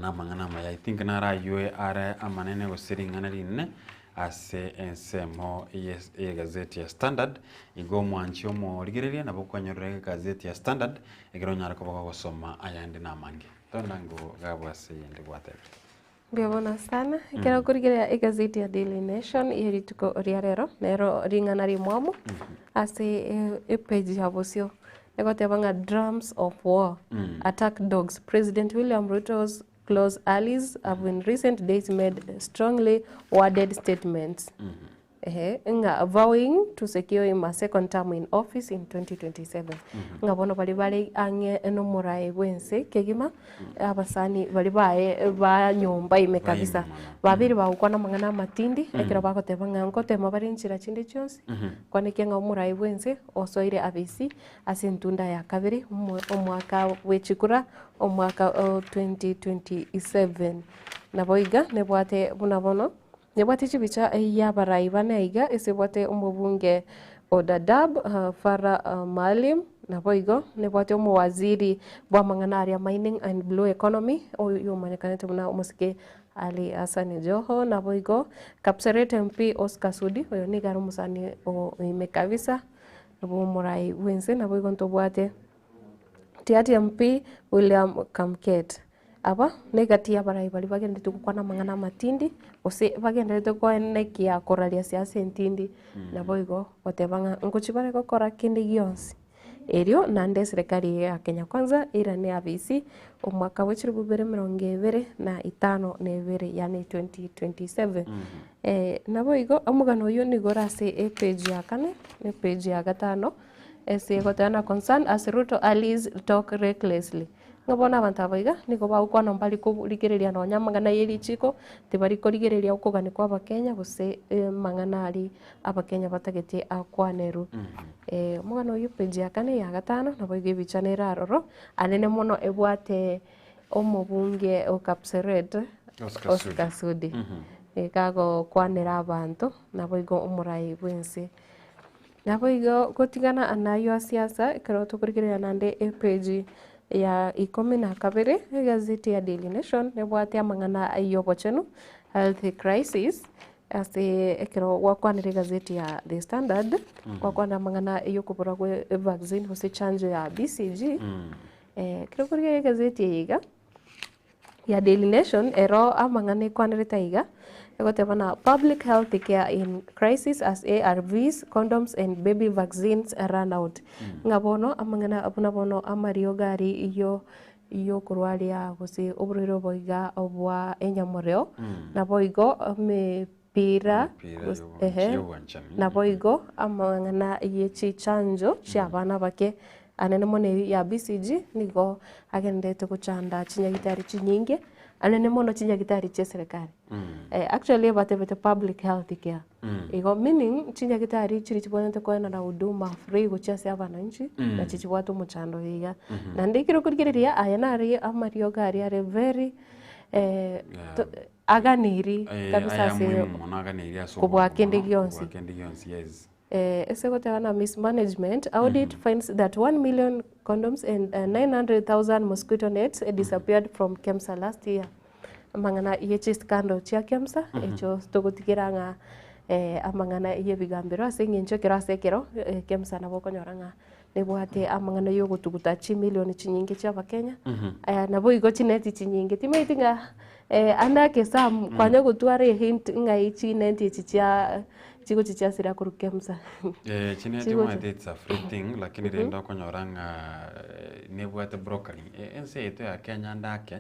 namang'ana amaya. I think naro aywo are amanene gose ring'ana rinene ase ensemo ye egazeti ya Standard, igo omwanchi omorigereria nabo okwanyorera egazeti ya Standard ekero onyare koba gogosoma ayande namange. Tonda ngo gabwo ase eyende gwatebire. Mbuya mono sana. Ekero okorigereria egazeti ya Daily Nation ye rituko ria rero, nero ring'ana rimwamu ase epage ya bosio egoteba ng'a drums of war, attack dogs, President William Ruto's close allies have in recent days made strongly worded statements. Ehe, ng'a vowing to secure him a second term in office in 2027. Ng'a bono baria bare ang'e nomorae bw'ense kegima, abasani baria baye ba nyomba ime kabisa, babeire bagokwana amang'ana amatindi, ekero bagoteba ng'a ngotema bare enchera chinde chionsi, kwanekio ng'a omorae bw'ense osoire abisi ase entunda ya kabere, omwaka bwe chikura, omwaka o 2027. Nabo iga nebwate buna bono. Nebwate chibicha y'abarai bane aiga ase ebwate omobunge o Dadaab Farah Maalim, naboigo nebwate omowaziri bw'amang'ana aria Mining and Blue Economy oyomanyekanete buna omosike Ali Hassan Joho, naboigo Kapseret MP Oscar Sudi oyo nigo are omosani o ime kabisa bw'omorai bw'ense, naboigo ntobwate Tiaty MP William Kamket. Aba negati y'abarai baria bagenderete gokwana amang'ana amatindi, gose bagenderete koenekia koraria siasa entindi, naboigo goteba ng'a ngochia bare gokora kende gionsi. Erio naende eserekari eye ya Kenya Kwanza eirane abisi omwaka bwa chilifu bibere emerongo ebere na etano na ebere yaani 2027. Naboigo omogano oyio nigo ore ase epage ya kane na epage ya gatano, ase egoteba ng'a concern as Ruto allies talk recklessly. Ng'a bono abanto aba iga nigo bagokwana mbari korigereria nonya amang'ana ye richiko, tibari korigereria okogania kwa abakenya gose amang'ana aria abakenya batagete akwanerwe. Omogano oyio page ya kane ya gatano nabo igo ebicha nere aroro, anene mono ebwate omobunge o Kapseret Oscar Sudi, iga agokwanera abanto naboigo omorai bwense. Naboigo gotigana nayio ase asa, ekero tokorigereria naende epage ya ikomi na kabere, egazeti ya Daily Nation nebwate amang'ana y'obochenu, health crisis, ase ekero gwakwanire egazeti ya The Standard, gwakwanire amang'ana y'okobora gwe evaccine gose echanjo ya BCG, ekero okorigereria egazeti eye iga, ya Daily Nation ero amang'ana ekwanerete aiga, egoteba ng'a public health care in crisis as ARVs, condoms and baby vaccines run out. Ng'a bono amang'ana buna bono amariogo aria yo yokorwaria gose oborwaire obo iga bwa enyamoreo, naboigo emepira Emepira gose ehe, y'obwanchani. naboigo amang'ana ye chichanjo chia abana abake Anene mono eyio ya BCG nigo agenderete gochanda chinyagitari chinyinge, anene mono chinyagitari chia eserekari. Actually batebete public health care. Igo meaning chinyagitari chiria chibwenerete koenana huduma free gochia ase abananchi, nachi chibwate omochando oyo iga. Naende ekero okorigereria aya nare amariogo aria are very aganiri kabisa Aya ase muhimu mono aganiri ase kobua obwango kende mono, gionsi. kobua kende gionsi yes. Ase goteba na mismanagement, audit finds that 1 million condoms and 900,000 mosquito nets disappeared from KEMSA last year. Amang'ana ye chiscandal chia KEMSA echio togotigera ng'a amang'ana ye ebigambero ase eng'encho ekero ase ekero KEMSA nabo okonyora ng'a nebwate amang'ana ya ogotuguta chimilioni chinyinge chia abakenya, naboigo chineti chinyinge. Timanyeti ng'a ande ake Sam kwanya gotwara ehint ng'ai chineti echi chia chigochi chiasira korwa KEMSA. Eh, chineti Chigochi. omanyete it's a free thing lakini rende okonyora ng'a nebwate brokering. Ense yaito ya Kenya ande ake,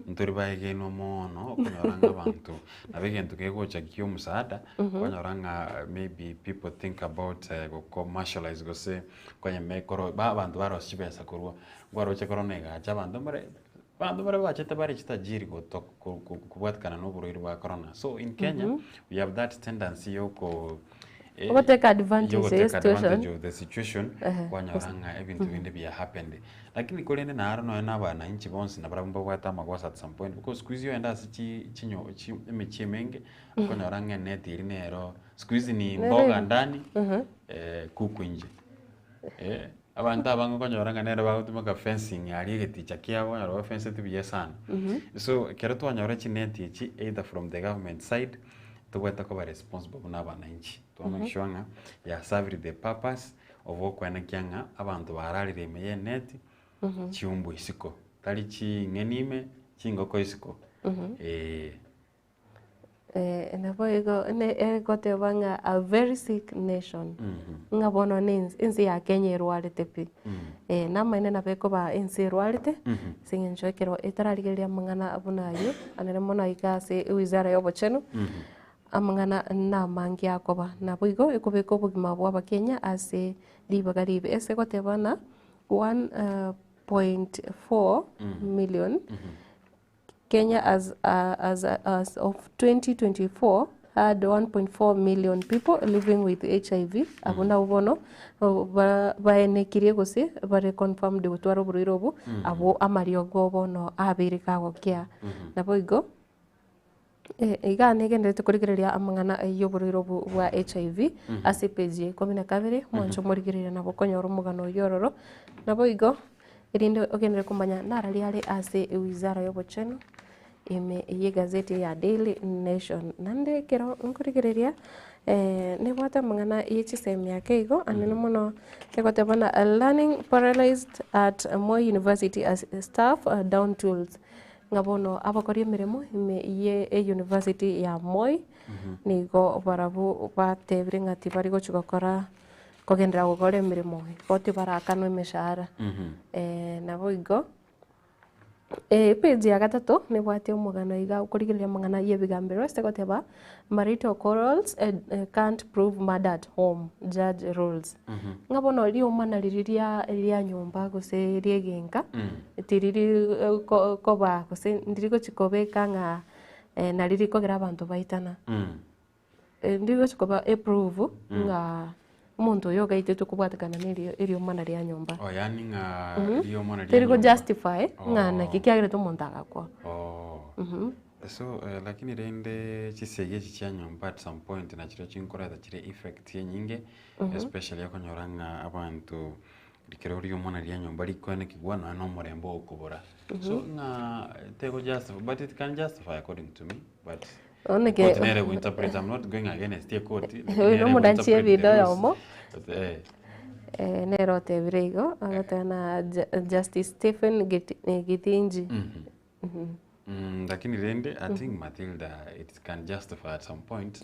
ntori baegenwa moono okonyora ng'a abanto nabo egento kegocha kia omosaada, okonyora ng'a maybe people think about go commercialize gose konyeme koro ba abanto barosia chibesa korwa nkwaroche korona egacha abanto mbare abanto mbare bachete bare chitajiri goto ko- ko- kobwatikana na oborwaire bwa korona. So in Kenya, we have that tendency ya oko. Eh, Ogotake advantage yogotake ya situation. advantage of the situation Ehe. kwanyora ng'a ebinto binde bia happened. Lakini korende naro nonya na abananchi bonsi nabarabwo mbabwate amagoso at some point because siku hizi ogende ase chi chinyo chi emechie emenge okonyora ng'a eneti eria nero siku hizi ni Nere mboga eri. ndani Mhm. kuku nje. Abanto abange okonyora ng'a nere bagotumeka fencing aria egeticha kiabo okonyora bafenseti buya sana. So ekero twanyora chineti echi either from the government side, tobwate koba responsible buna abananchi. Twa make sure ng'a ya served the purpose of okoenekia ng'a abanto bararire ime ya eneti, chiumbwa isiko, tari ching'eni ime, chingoko isiko, eh. Naboigo egoteba ng'a a very sick nation, ng'a bono na ense ya Kenya erwarete pi. Namaene nabo ekoba ense erwarete, ase eng'encho ekero etararigereria amang'ana buna aywo, anene mono iga ase ewizara ya obochenu, amang'ana namange akoba. Naboigo ekobeka obogima bwa abakenya ase ribaga ribe. Ase egoteba ng'a 1.4 million. Kenya as, as, as of 2024 had 1.4 million people living with HIV abwo nabwo bono ba- baenekirie gose bare confirmed gotwara oborwaire obo abwo amariogo bono abeire kagokia. Naboigo iga negenderete korigereria amang'ana ya oborwaire obo bwa HIV ase epage ya ikomi na kabere mwanche omorigereria nabo okonyora omogano oyio ororo. Naboigo. Erinde ogenderere komanya narari are ase ewizara y'obochenu ime y'egazeti ya Daily Nation. Naende ekero nkorigereria nebwate amang'ana ye chisemi ake igo anene mono egoteba buna learning paralyzed at Moi University as staff down tools. Ng'a bono abakori emeremo ime ye eyunivasiti ya Moi nigo barabwo batebire ng'a tibari gochi gokora. Kogenderera gokora emeremo igo tibarakanwa emeshahara. Naboigo epage ya gatato nebwate omogano iga okorigereria amang'ana ya ebigambero ase goteba marital quarrels can't prove murder at home judge rules. Ng'a bono riomana riria ria ria nyomba gose ria egenka tiriri koba gose ndirigochi kobeka ng'a nari rikogera abanto baitana. Ndigochi koba eproof ng'a omonto oyo ogaetetwe kobwatekana na erio eriomana ria nyomba. Oh, yaani ng'a riomana ria Teri nyomba. kojustify ng'a naki kiagerete omonto agakwa. Oh. So lakini rende chisegi echi chia nyomba at some point nachirochio chinkoreta chire effect enyinge especially okonyora ng'a abanto rikero riomana ria nyomba rikoenekigwa nonya na omorembe okobora. So ng'a tego justify but it can justify according to me but Bono eke- Court nere gointerpret, I'm not going against a court. lakini Oyo nere nomodanchi gointerpret the ebinto rules. oyomo. But, eh, Nere otebire igo, agoteba na Justice Stephen Githinji. Lakini rende I think Matilda it can justify at some point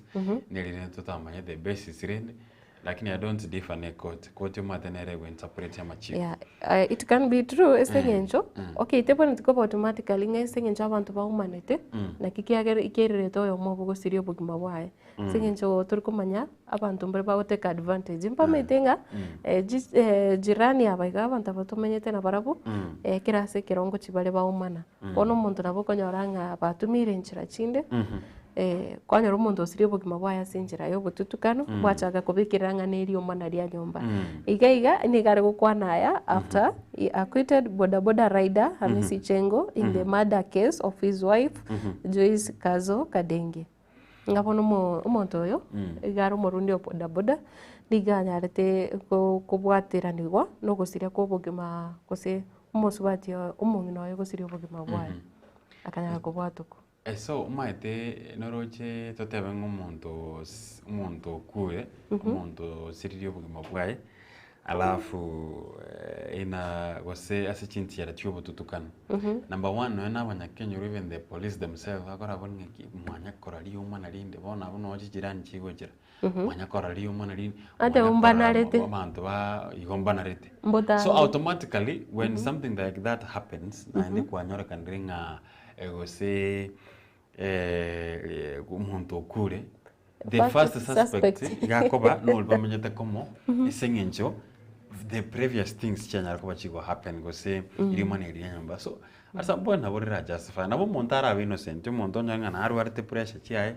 neri rende totamanya the basis rende lakini I don't differ ne court court omanyete nere egointerpret amachiko Yeah, it can be true ase eng'encho, okay tebwenereti koba automatically ng'a ase eng'encho abanto baumanete, naki kiagera kiairerete oyomo obo gosiria obogima bwaye. Ase eng'encho tori komanya abanto mbare bagotake advantage, mbamaete ng'a jirani aba iga abanto aba tomenyete nabarabwo, ekero ase ekerongo chibare baumana. Bono omonto nabo okonyora ng'a batumiire enchera chinde, kwanyora omonto osirie obogima bwaye ase enchera ya obotutukanu, bwachaka kobekerera ng'a na eriomana ria nyomba. Iga iga nigo are gokwana aya after he acquitted bodaboda rider Hamisi Chengo in the murder case of his wife Joyce Kazo Kadenge. Ng'a bono omo omonto oyo, iga are omorundi o bodaboda, nigo anyarete ko- kobwateranigwa na ogosiria kwa obogima gose omosubati oyo omong'ina oye gosiria obogima bwaye, akanyara kobwatokwa. So omanyete noroche totebe ng'a omonto osi omonto okure, omonto osiririe obogima bwaye, alafu ina gose ase chinchera chia obotutukanu. Number one nonye na abanyakenyoro even the police themselves bakora abwo ng'aki mwanya kora rioma rinde bono abwo noo chijirani chigochera. Mwanya kora rioma rinde, Ate mwanya kora mbanarete. abanto ba igo mbanarete. Mbotambe. So automatically when something like that happens naende kwanyorekanire ng'a gose omonto okure, the First first suspect suspect. iga akoba noria bamenyete komo ase eng'encho the previous things chianyara koba chigo happen gose riomana eri ria nyomba. So at some point nabo rira justify nabo omonto arabe innocent omonto onyore ng'a narwarete pressure chiaye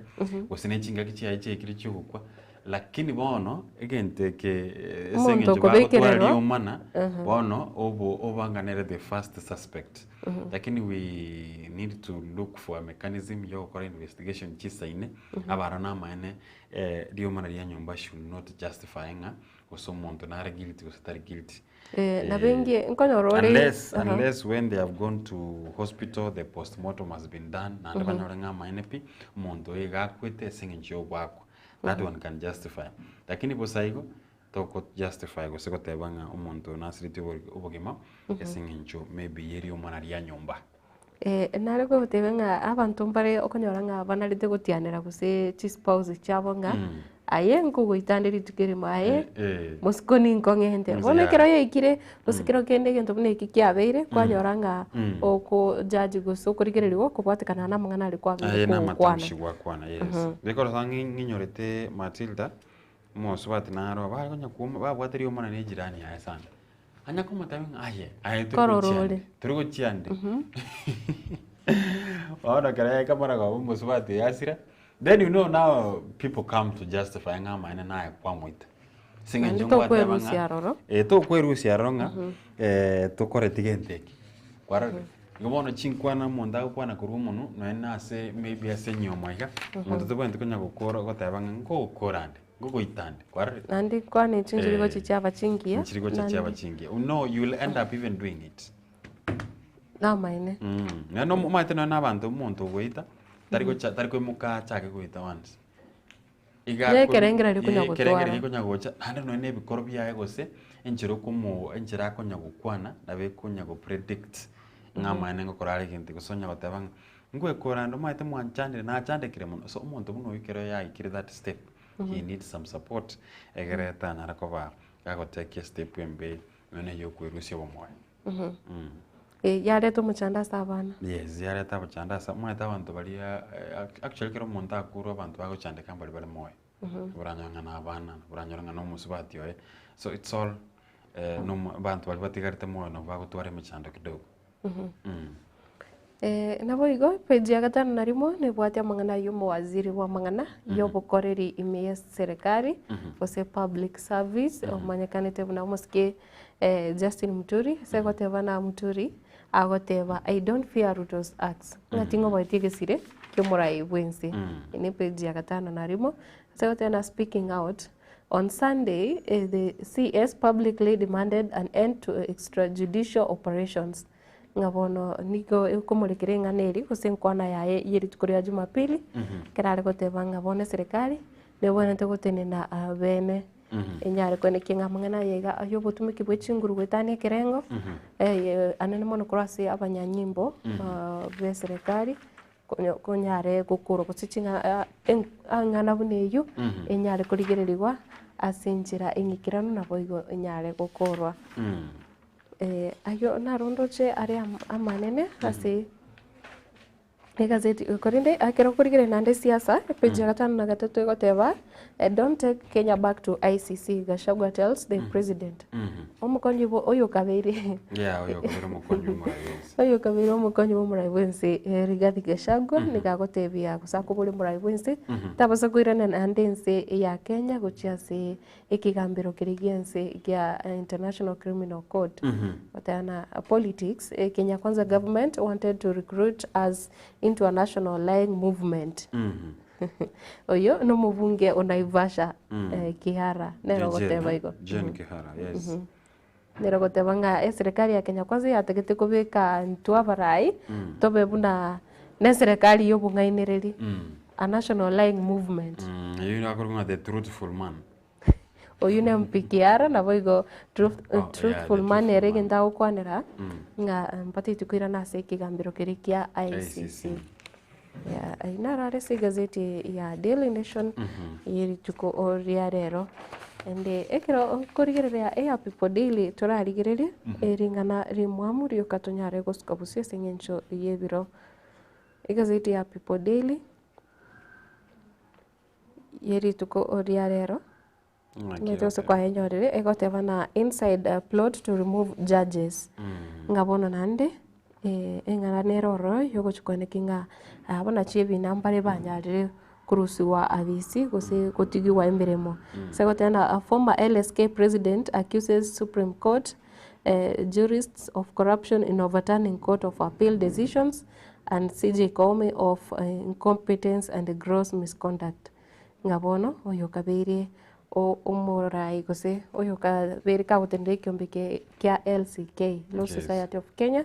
gose ne chingaki chiaye chiaikire chiogokwa. Lakini bono egento eke eh, ase Omonto eng'encho bagotwara okobekererwa. riomana Mhm. bono obo obanganere the first suspect Mhm. lakini we need to look for a mechanism yogokora investigation chisaine Mhm. abaro namaene eh, riomana ria nyomba should not justify ng'a gose omonto nare guilty gose tari guilty Eh, nabo inge nkonyora ore unless, Aha. unless when they have gone to hospital the postmortem has been done naende Mhm. banyore ng'a amaene pi omonto oyo iga akwete ase eng'encho ya ogoakwa that Mhm. one can justify lakini bosa igo toko justify gose goteba ng'a omonto oyo nasiretie obo- obogima Mhm. ase eng'encho maybe ye riomana ria nyomba. Eh, nare kogotebia ng'a abanto mbare okonyora ng'a banarete gotianera gose chispouse chiabo ng'a Mm. aye nkogoitande rituko erimo aye Eh. mosiko ninkong'ente. Mos- Bono yeah. ekero yaikire gose kero kende egento buna eki kiabeire kwanyora ng'a Mm. oko judge gose okorigereriwa okobwatekana na amang'ana aria kwabeire Aye kogokwana. namatamshi gwakwana yes. Mhm. Rikorora ng'i ng'inyorete Matilda, omosubati naro bare konya kwoma babwate riomana na ejirani yaye sana. Anya komotebia ng'a aye, aye tori Korora gochia ore. ande, tori gochia ande. Mhm. Bono ekero yaika maragoba omosubati oyo asira, then you know now people come to justify ng'a amaene naye kwamoita. Ase Naende eng'encho ngwateba tokwerusia ng'a aroro. eh, tokwerusia aroro ng'a Mhm. eh, tokoreti gento eke. Kwarorire? Igo bono chinkwana omonto agokwana korwa omonwe, nonye na ase maybe ase enyiomo iga, Mhm. omonto tobwenereti konya gokora goteba ng'a ngogokora nde, ngogoita nde, kwarorire? Naende nkwana echio nchiri Eh, gochia chiaba chingiya. nchiri gochia chiaba chingiya. No, you will end up even doing it. Namaene. Mm. Naende omanyete nonye na abanto omonto ogoita, tari gocha tari koimoka achake goita once. Iga Ne ako- ekerengererio konya eh, ekerengererio gotwara. konya gocha, naende nonye na ebikoro biaye gose, enchera okomo enchera akonya gokwana, nabo ekonya go predict ng'a amaene ngokora are egento gose onya goteba ng'a ngwekora ande omanyete mwanchandire nachandekire mono. So omonto buna oyio ekero yaikire that step, he needs some support, egere tanyara koba gagotake estep embe nonya na eya okwerusia obomoyo. Mhm. Eh, yareta omochando ase abana. Yes, yareta omochando ase omanyete abanto baria eh, actually ekero omonto akurwe abanto bagochandeka mbari bare moyo. Mhm. Oranyore ng'a na abana, oranyore ng'a na omosubati oye, so it's all eh, nomo abanto baria batigarete moyo nabo bagotwara emechando kidogo. Mhm. Mm. Eh, naboigo page ya gatano na rimo nebwate amang'ana ya omowaziri bw'amang'ana y'obokoreri ime ye serikali gose public service omanyekanete buna omosike eh, Justin Muturi ase goteba na Muturi agoteba I don't fear Ruto's axe ng'a ting'oboeti egesire kiomorai bwense Eye ne page ya gatano na rimo ase goteba na speaking out On Sunday, eh, the CS publicly demanded an end to extrajudicial operations Ng'a bono nigo ekomorekera eng'ana eria, gose enkwana yaye ye rituko ria Jumapili, ekero are goteba ng'a bono eserekari nebwenerete gotenena abene, enyare koenekia ng'a amang'ana aya iga aya obotumiki bwe chinguru goetania ekerengo, anene mono korwa ase abanyanyimbo ba eserekari, konyo konyare gokorwa gose ching'a eng'ana buna eywo, enyare korigererigwa ase enchera eng'ikeranu naboigo enyare gokorwa. Ayio naro ndoche are amanene ase egazeti korende ekero okorigereria naende esiasa epage ya gatano na gatato egoteba don't take Kenya back to ICC Gachagua tells the president. Omokonyi bo oyo okabeire Yeah, oyo okabeire omokonyi bw'omorai bwensi. oyo okabeire omokonyi bw'omorai bwensi Rigathi Gachagua nigo agotebia gose akoboria omorai bwensi tabasa koirana naende ense ya Kenya gochia ase Ekegambero keria gi'ense gia International Criminal Court goteba na politics eh, Kenya Kwanza government wanted to recruit us into a national lying movement oyo nomobunge o Naivasha eh, Kihara nere ogoteba igo Jane Kihara, yes. Nere ogoteba ng'a eserekari ya Kenya Kwanza yatagete kobeka intwe abarai tobe buna neserekari y'obong'ainereria A national lying movement. Eyio nigo akorokwa ng'a the truthful man. Oyio ne MPKR naboigo truth, Oh, yeah, truthful the man ere truthful man. egento agokwanera ng'a mbateti koirana ase ekegambero keria kia ICC. ICC. Yeah, ayio naro are ase egazeti ya Daily Nation ye rituko ria rero. Ende ekero okorigereria eya People Daily torarigererie ring'ana rimwamu rioka tonyare gosuka bosio ase eng'encho y'ebiro. Egazeti ya People Daily ye rituko ria rero omanyete gose kwayenyorire egoteba na inside a plot to remove judges ng'a bono naende eng'ana nere ororo yogochia koenekia ng'a aba nachi ebina mbare banyarire. Korusigwa abisi gose gotigigwa emeremo. Ase goteba ng'a a former LSK president accuses Supreme Court jurists of corruption in overturning Court of Appeal decisions and CJ Koome of incompetence and gross misconduct. Ng'a bono oyo okabeire omorai gose oyo okabeire kagotenena ekiombe kia LCK, Law Society of Kenya,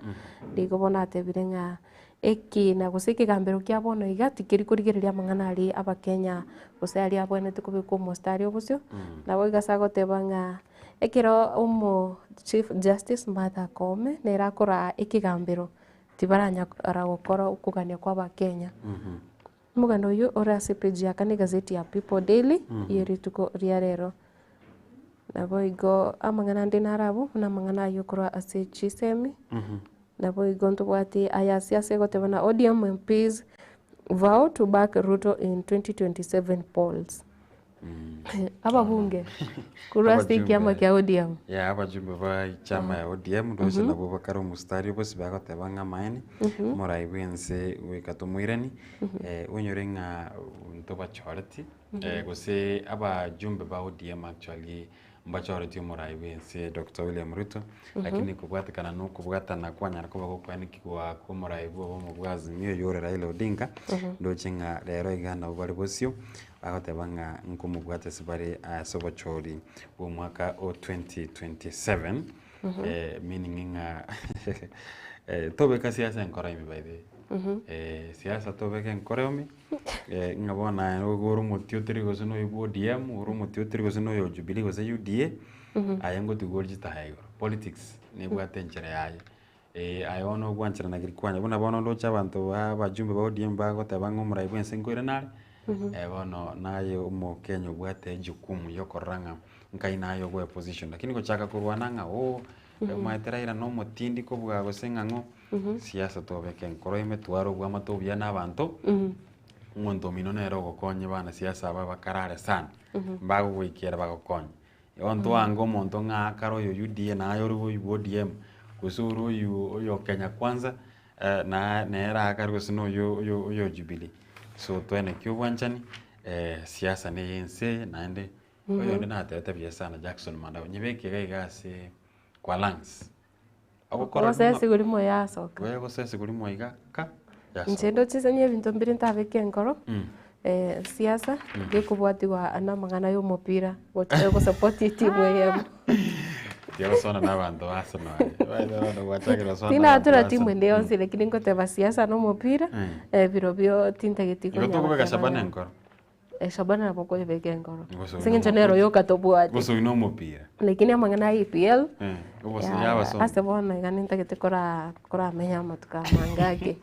nigo bono atebire ng'a Ekiina gose ekegambero kia bono iga tikeri korigereria amang'ana aria abakenya gose aria abwenerete kobekwa omostari obosio, nabo iga ase agoteba ng'a ekero omo chief justice Martha Koome nere akoraa ekegambero tibaranyara gokora okogania kwa abakenya. Omoganda oyio ore ase epage ya kane egazeti ya People Daily ye rituko ria rero. Naboigo amang'ana ande naro abwo buna amang'ana ayio korwa ase chisemi. Naboigo ntobwate aya ase ase egoteba na ODM MPs vow to back Ruto in 2027 polls. Ababunge korwa ase ekiama kia ODM. Yeah, abajumbe ba chama ya ODM ndoche nabwo bakare omostari obosi bagoteba ng'a amaene omorai bwense goika tomoirani onyore ng'a ntobachoreti gose abajumbe ba ODM actually mbachoretie omorai bwense Doctor William Ruto lakini kobwatekana na okobwatana kwanyara koba gokwanekigwa kwa omorai bwa obomo bwa Azimio oywo ore Raila Odinga ndoche ng'a rero iga nabo bare bosio Bagoteba ng'a nkomobwate ase bare ase obochori bw'omwaka o 2027 meaning ng'a tobeka siasa enkoro ime by the way siasa tobeka enkoro ime ng'a bono aye ore omotioteri gose noyo bwa ODM ore omotioteri gose noyo o Jubilee gose UDA aye ngotigwa ore chitaya igoro. Politics nebwate enchera yaye. Aye bono ogwancherana keri kwanya buna bono ndoche abanto ba abajumbe ba ODM bagoteba ng'a omorai bwense nkoirana are, bono naye omokenya obwate ejukumu ya okorora ng'a nkai naye ogoe position. Lakini gochaka korwana ng'a ooh omanyete Raila na omotindi kobua gose ng'a ng'o, siasa tobeke enkoro ime tware obwamate obuya na abanto, omonto omino nere ogokonye banasiasa aba bakarare sana, mbagogoikera bagokonye. Igo ntwange omonto ng'a kare oyo UDA naye ore oyo bwa ODM, gose ore oyo oyo Kenya Kwanza, na nere akare gose na oyo oyo oyo Jubilee. So toenekie obwanchani, siasa na eye ense eye naende, oyonde natebete buya sana Jackson Mandao, nyebeke iga iga ase kwa lungs. Ogokora Gose esiguri moyo yasoka. Goya gose esiguri moyo iga ka yasoka. Inche ndoche ase ebinto mbire ntabeke enkoro, siasa, gekobwatigwa na amang'ana ya omopira, gosupport etimu eyemo. Tiga gosona na abanto ba Arsenal aye. Obaete bono gwachakire gosona na abanto Tinatura ba timu Arsenal. ende yonsi lakini ngoteba siasa na omopira, birobio tintageti Igo konya tokobeka goteba Shabana ng'a- enkoro. Shabana nabo okoyebeka enkoro, Gose ase eng'encho nero yoka tobwate. Gose oyio na omopira. Lakini amang'ana ya EPL, Eh, obos- ya- yabasongo. ase bono iga nintagete kora koramenya amatuko amange ake.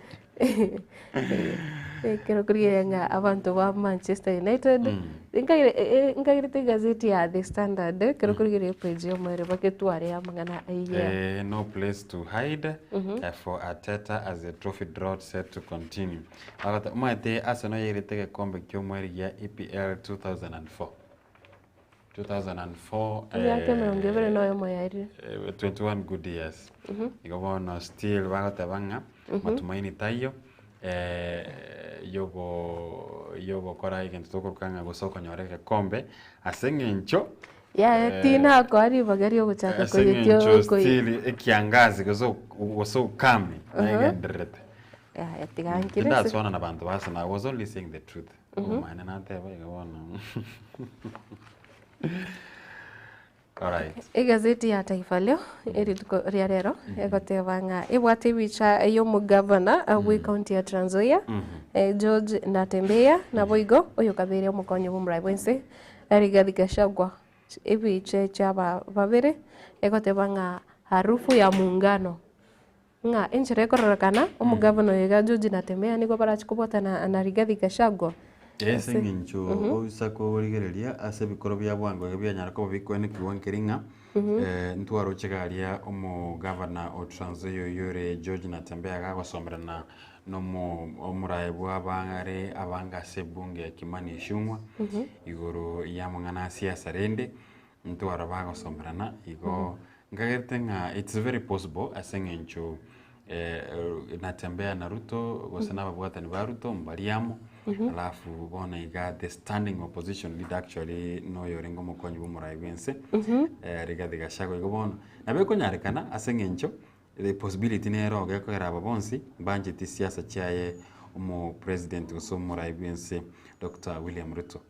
Ekero korigereria ng'a abanto ba Manchester United, nkaire nkairete egazeti ya The Standard, ekero korigereria epage ya omoerio baketware amang'ana ayia. Eh, no place to hide for Arteta as the trophy drought set to continue. Bagoteba, Omanyete Arsenal yairete egekombe ki'omoerio gia EPL 2004. 2004 Emiaka emerongo ebere na oyomo yaerire. 21 good years. Igo bono still bagoteba ng'a matumaini taiyo yogo yogokora egento tokoroka ng'a gose okonyora egekombe ase eng'encho Yaya tinakoa ribaga riogochaka ase koyetia eng'encho okoyia. still ekiangazi gose gose ukame negendererete. Yaya tiga nkire ase. Tindaswana na banto ba Arsenal, I was only saying the truth. Omanyete nateba iga bono. Alright. Egazeti ya Taifa Leo erituko ria rero egoteba ng'a ebwate ebicha y'omogavana bwe county ya Trans Nzoia George Natembeya naboigo oyokabeire omokonyi bw'omorai bwense Rigathi Gachagua ebicha echi aba babere egoteba ng'a harufu ya muungano Ng'a enchera ekororekana, omogavana oyo iga George Natembeya nigo barache kobwatana na Rigathi Gachagua. Ase Ase- eng'encho oisa korigereria ase ebikoro bia bwango iga bianyara koba bikoenekigwa nkeri ng'a ntwaroche iga aria omogavana o Trans Nzoia oyio ore George Natembeya gagosomerana na omo omoraai bwa abare abange ase ebunge ya Kimani Ichung'wa igoro y'amang'ana a siasa rende ntwara bagosomerana igo Nkagerete ng'a it's very possible ase eng'encho Natembeya na Ruto gose na ababwatani ba Ruto mbari amo. Alafu bono iga the standing opposition leader actually noyo orenge omokonyi bwa omorai bwense Rigathi Gachagua igo bono nabo ekonyarekana ase eng'encho the possibility nere ogo ekogera aba bonsi mbancheti siasa chiaye omo president gose omorai bwense Doctor William Ruto.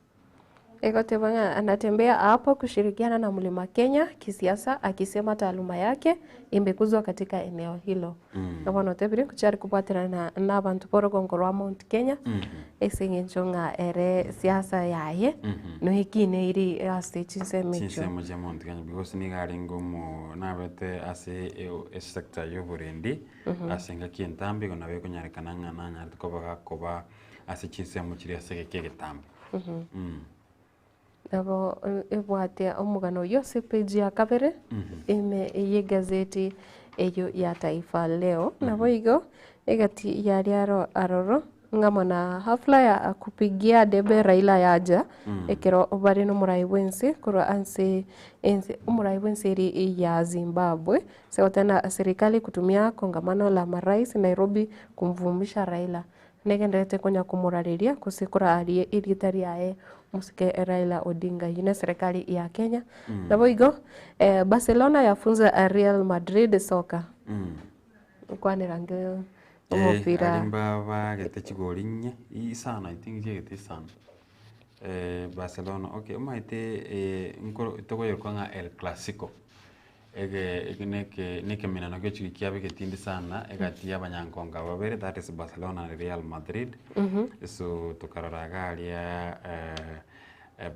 Egoteba ng'a anatembea hapo kushirikiana na Mlima Kenya kisiasa akisema taaluma yake imekuzwa katika eneo hilo. Na bono otebire ngochia kobwaterana na abanto b'orogongo rwa Mount Kenya ase eng'encho ng'a ere siasa yaye noekineiri ase chinsemo echio. Chinsemo chia Mount Kenya because nigo arenge omo nabete ase esector ya oborendi ase engaki entambe igo nabo ekonyarekana ng'a nanyarete koba gakoba ase chinsemo chiria ase egeka egetambe. Nabo ebwate omogano oyio ase epeji ya kabere ime y'egazeti eyio ya Taifa Leo. Naboigo egati yaria aro aroro ng'amo na hafla ya kupigia debe Raila yaja ekero bare nomorai bwense korwa ase ense omorai bwense eri ya Zimbabwe ase goteba serikali kutumia kongamano la marais Nairobi kumvumisha Raila. Negendererete konya komorareria gose koraria erieta riaye omosike Raila Odinga eyio ne serikali ya Kenya. Naboigo Barcelona yafunza Real Madrid soka. Nkwanera nge omopira. Aria mbabagete chigori inye, isano I think chiagete isano. Barcelona okay omanyete nkoro tokoyerokwa ng'a El Clasico. Ege eke neke nekeminano kia chiki kiabo egetindi sana egati ya abanyankongo aba babere that is Barcelona na Real Madrid. So tokarora iga aria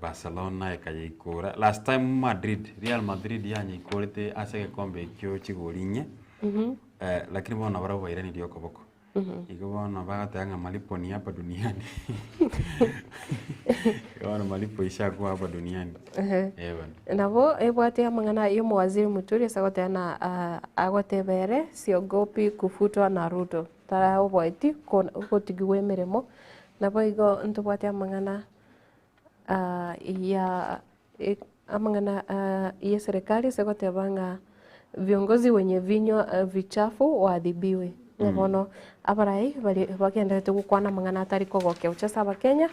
Barcelona ekayeikora last time Madrid Real Madrid yanyeikorete ase egekombe ekio chigori inye lakini bono nabarabwo bairanirie okoboko. Igo bono bagoteba ng'a malipo ni hapa duniani. Igo bono malipo ishakuwa hapa duniani. Ehe. Eh bono. Nabo ebwate amang'ana ya omowaziri Muturi ase agoteba na ah, agoteba ere siogopi kufutwa na Ruto taraoboeti ko- gotigigwa emeremo naboigo ntobwate amang'ana ah, ya amang'ana y'eserekari ase goteba ng'a viongozi wenye vinywa vichafu waadhibiwe. Ng'a bono abarai baria bagendererete gokwana amang'ana atari kogokia gochia ase abakenya,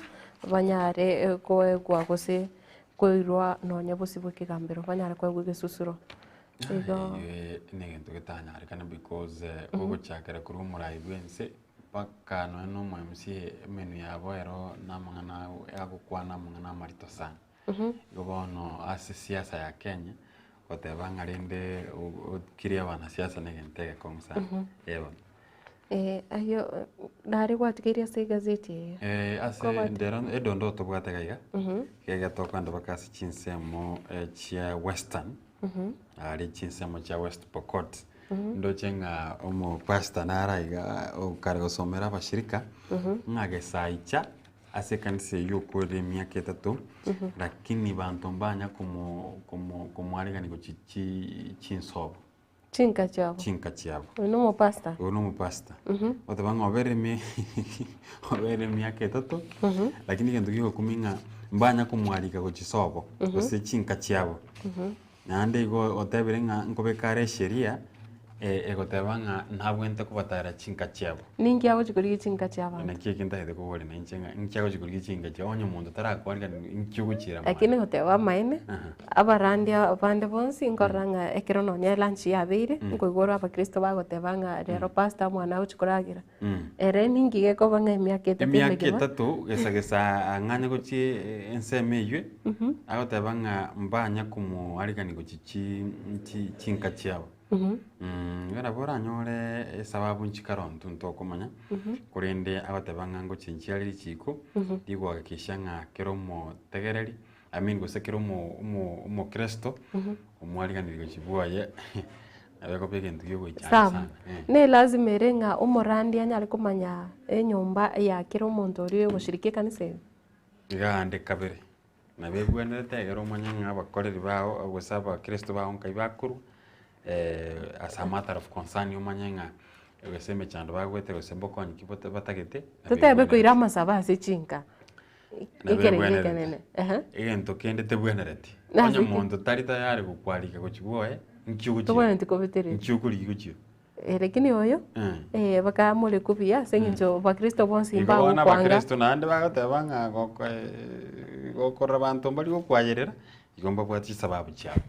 banyare koegwa gose koirwa nonya bosio bwa ekegambero, banyare koegwa egesusuro. Igo. Eyio negento getanyarekane because ogochakera korwa omorai bwense Mpaka nonya na omo MCA emenwa yabo ero na amang'ana agokwana amang'ana amarito sana. Igo bono ase siasa ya Kenya, goteba ng'a rende okire abanasiasa na egento egekong'u sana. Eh bono. Eh, ayio nare gwatigeire ase egazeti eye. Eh, ase Kobwate. ndero edondo tobwate iga iga, iga tokogenda mpaka ase chinsemo chia western, Aria chinsemo chia West Pokot, ndoche ng'a omopastor nare aiga okare gosomera abashirika, ng'a gesaicha ase ekanisa eywo okorire emiaka etato, lakini banto mbanya komo komo komoarigania gochia chi chinsobo, Chinka chiabo. chinka chiabo. Oyo na omopastor? Oyo na omopastor. Goteba ng'a obere emi obere emiaka etato, lakini egento gigokumia ng'a mbanya komoarika gochia sobo, gose chinka chiabo. Naende igo otebire ng'a nkobeka are esheria egoteba ng'a nabwenerete kobatara chinka chiabo. Ninki agochia korigia chinka chia abanto? Naki eki ntagete koboria na inche ng'a inki agochia korigia chinka chiabo onye omonto tarakwarigani inki ogochiera mwane? Lakini goteba amaene, abarandia bande bonsi nkorora ng'a ekero nonya elunch yabeire, nkoigwa ore abakristo bagoteba ng'a rero pastor omwana agochia koragera. Ere ninki gekoba ng'a emiaka etato Emiaka emegima. etato gesa gesa ang'anye gochia ensemo eywe, agoteba ng'a mbanya komoarigani gochia chi chi chinka chiabo. Igo nabo oranyore esababu nchikarontu ntokomanya, korende agoteba ng'a ngochenchia are richiko, rigohakikisha ng'a kera omotegereri, I mean gose kera omo omo omokristo, omwariganiri gochia bwoye, nabo ekoba egento giogoichana Sam, sana eh. ne lazima ere ng'a omorandi anyare komanya enyomba ya kera omonto oria ogoshiriki ekanisa eye? Iga ande kabere, nabo ebwenerete ekero omanye ng'a abakoreri bao gose abakristo bao nkai bakorwa, as a matter of concern omanye ng'a gose emechando bagoeta gose mbokonyi ki batagete, nabo Totebe ebwenerete. koira amasabo ase chinka, Nabo ekerengo ebwenerete. ekenene, ehe. Egento kende tebwenereti, Nase onye ki? monto tari tayari gokwarika gochia bwoye, nki ogochia Tobwenereti kobetereria. nki okorigia gochia. Eh, lakini oyo eh, bakamoreka buya ase eng'encho bakristo bonsi Igo bono mbagokwanga. abakristo naende bagoteba ng'a goko eh, gokorora banto mbari gokwayerera, igo mbabwate chisababu chiabo.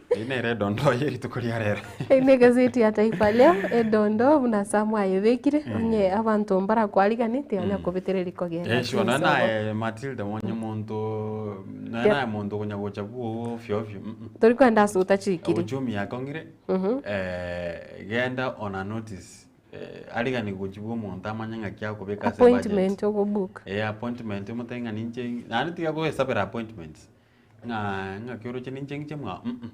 Eyio nere edondo ye rituko ria rero. Eyio ne egazeti ya Taifa Leo, edondo buna ase mwayebekire, onye abanto mbarakwarigani tiganya kobetereria kogenda Eh, sure, nonya chinsobo. naye Matilda onye omonto nonya naye omonto okonya gocha bwogo ofio ofio mm. Tori kogenda ase otachikiri. Uchumi yakong'ire genda on a notice arigani gochia bwa omonto amanye ng'aki akobeka ase budget. Appointment ogobook. Eh, appointment omotebi ng'a ninche naende tiga goesabera appointments ng'a ng'aki oroche ninche ng'iche mwao mm,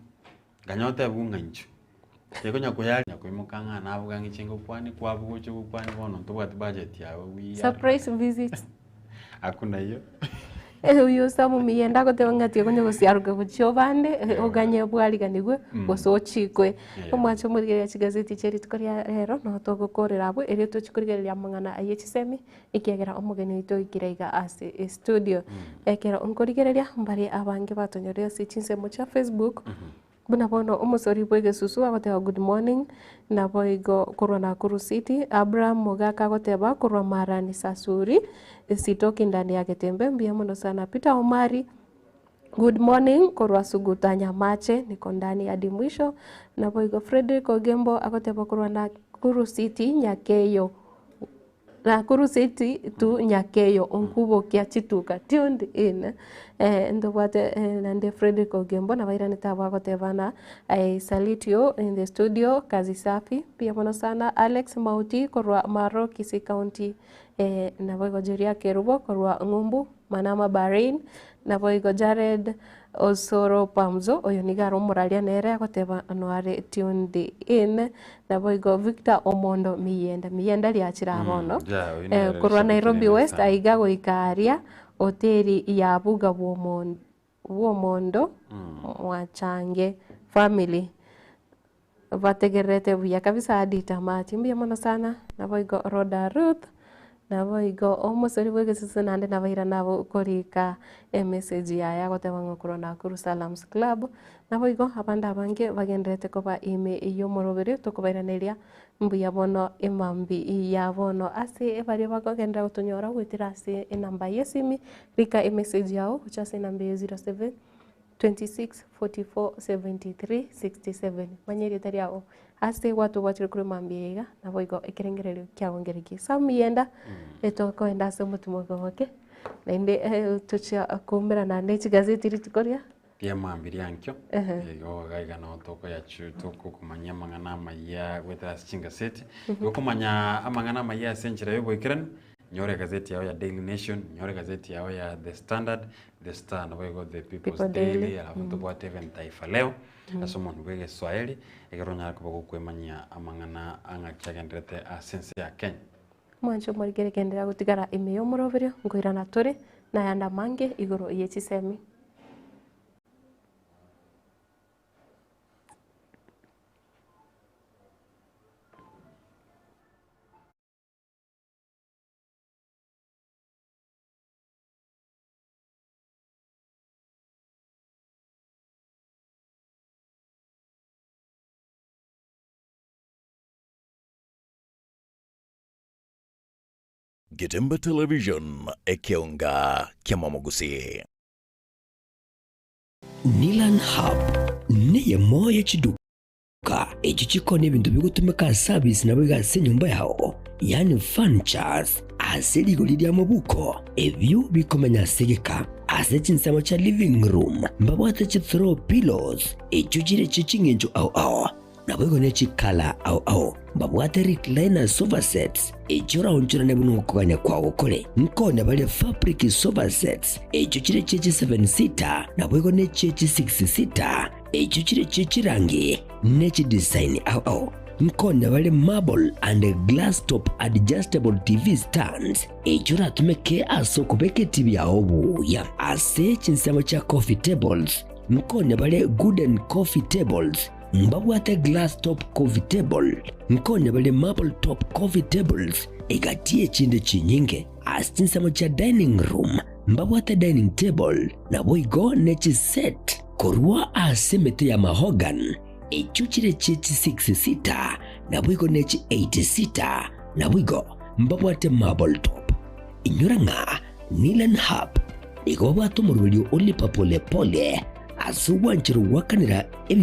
ganya otebiwe ng'a inchuo. Tekonya koyaria koimoka ng'a nabuga ng'iche ngokwanie kwabuga oche gokwania bono ntobwati budget yago we are Surprise visit. Hakuna hiyo. Oyio ase omomiya agoteba ng'a tiga gosiaroka gochia obande, oganye bwariganigwe gose ochikwe. Omwancho omorigereria chigazeti chia rituko ria rero nabo togokorera abwo erio tochie korigereria amang'ana ayio chisemi ekiagera omogeni oito oikire iga ase estudio. Ekero nkorigereria mbare abange batonyorire ase chinsemo chia Facebook. Buna bono omosori bw'egesusu agoteba good morning, naboigo korwa Nakuru City, Abraham Mogaka agoteba korwa Marani Sasuri, Sitoki ndani ya Getembe, mbuya mono sana Peter Omari, good morning korwa Suguta Nyamache, niko ndani hadi mwisho, naboigo Fredrick Ogembo agoteba korwa Nakuru City, Nyakeyo. Nakuru City tu Nyakeyo onkubokia chituka tuned in eh, ntobwate eh, naende Fredrick Ogembo nabairanete abwo agoteba na I salute you in the studio kazi safi mbuya mono sana Alex Mauti korwa Maro Kisii County eh, naboigo Jeria Kerubo korwa Ng'umbu Manama Bahrain naboigo Jared Osoro Pamzo oyo nigo are omoraria nere agoteba noare tuned in naboigo Victor Omondo Miyenda Miyenda riachire aa bono yeah, oyo eh, nere korwa rishabiki Nairobi rinene West sana. aiga goika aria hoteli ya Buga bw'Omondo bw'Omondo Mwachange family Bategererete buya kabisa hadi tamati. Mbuya mono sana. Naboigo Rhoda Ruth, naboigo omosori bw'egesusu naende nabaira nabo korika emessage yaye agoteba ng'a okorwa Nakuru Salams Club. Naboigo abande abange bagendererete koba ime y'omoroberi tokobairaneria mbuya bono emambi ya bono. Ase baria bakogenderera gotonyora goetera ase enamba y'esimi, rika emessage yago gochia ase enamba eye 07. 26 44 73 67 Manya erieta riago ase gwatobwatire korwa mambia eye iga, naboigo ekerengererio kiago nkereki. Sam yenda etokoenda ase omotumo oke naende tochia koumerana ne chigazeti rituko ria Ria mambia ria nkio, Ehe. igo iga iga nabo tokoyachu tokokomanyia amang'ana amayia goetera ase chingaseti. Igo komanya amang'ana amayia ase enchera ya oboikeranu, nyora egazeti yago ya Daily Nation, nyora egazeti yago ya The Standard, The Star naboigo The People's People Daily. Daily, alafu ntobwate even Taifa Leo, ase omonto bwa egeswahili, ekero onyare koba gokwemanyia amang'ana ang'aki agenderete ase ense ya Kenya. Mwanche omorikere genderera gotigara ime y'omoroberio, nkoirana tore nayande amange igoro ye chisemi. Getembe Television, ekeonga ki'amamogusii. Nilan Hub neyemo ye chiduka echio chikoonia ebinto bigotumeka ase abisi naboigo ase enyomba yao, yaani furnitures, ase rigori ria mobuko, ebio bikomenya ase egeka. Ase chinsemo chia living room mbabwate chi throw pillows echio chire chie ching'encho ao ao, naboigo ne chikala ao ao. Mbabwate recliner sofa sets echio oraonchorane buna okogania kwao kore. Nkonya baria fabric sofa sets echio chire chie chi seven seater naboigo ne chie chi six seater echio chire chie chirangi ne chidesign ao ao. Nkonya bare marble and glass top adjustable TV stands echio oratumeke ase okobeka etibi yao buya. Ase chinsemo chia coffee tables nkonya bare gooden coffee tables Mbabwate glass top coffee table, nkonya bare marble top coffee tables, egati y'echinde chinyinge. Ase chinsemo chia dining room mbabwate dining table, naboigo ne chiset korwa ase emete ya mahogany, echio chire chie chi six seater. Naboigo ne chi 8 seater, naboigo mbabwate marble top. Inyora ng'a Nilan Hub nigo babwate omoroberio o lipa pole pole ase ogwancherwa goakanera ebinto.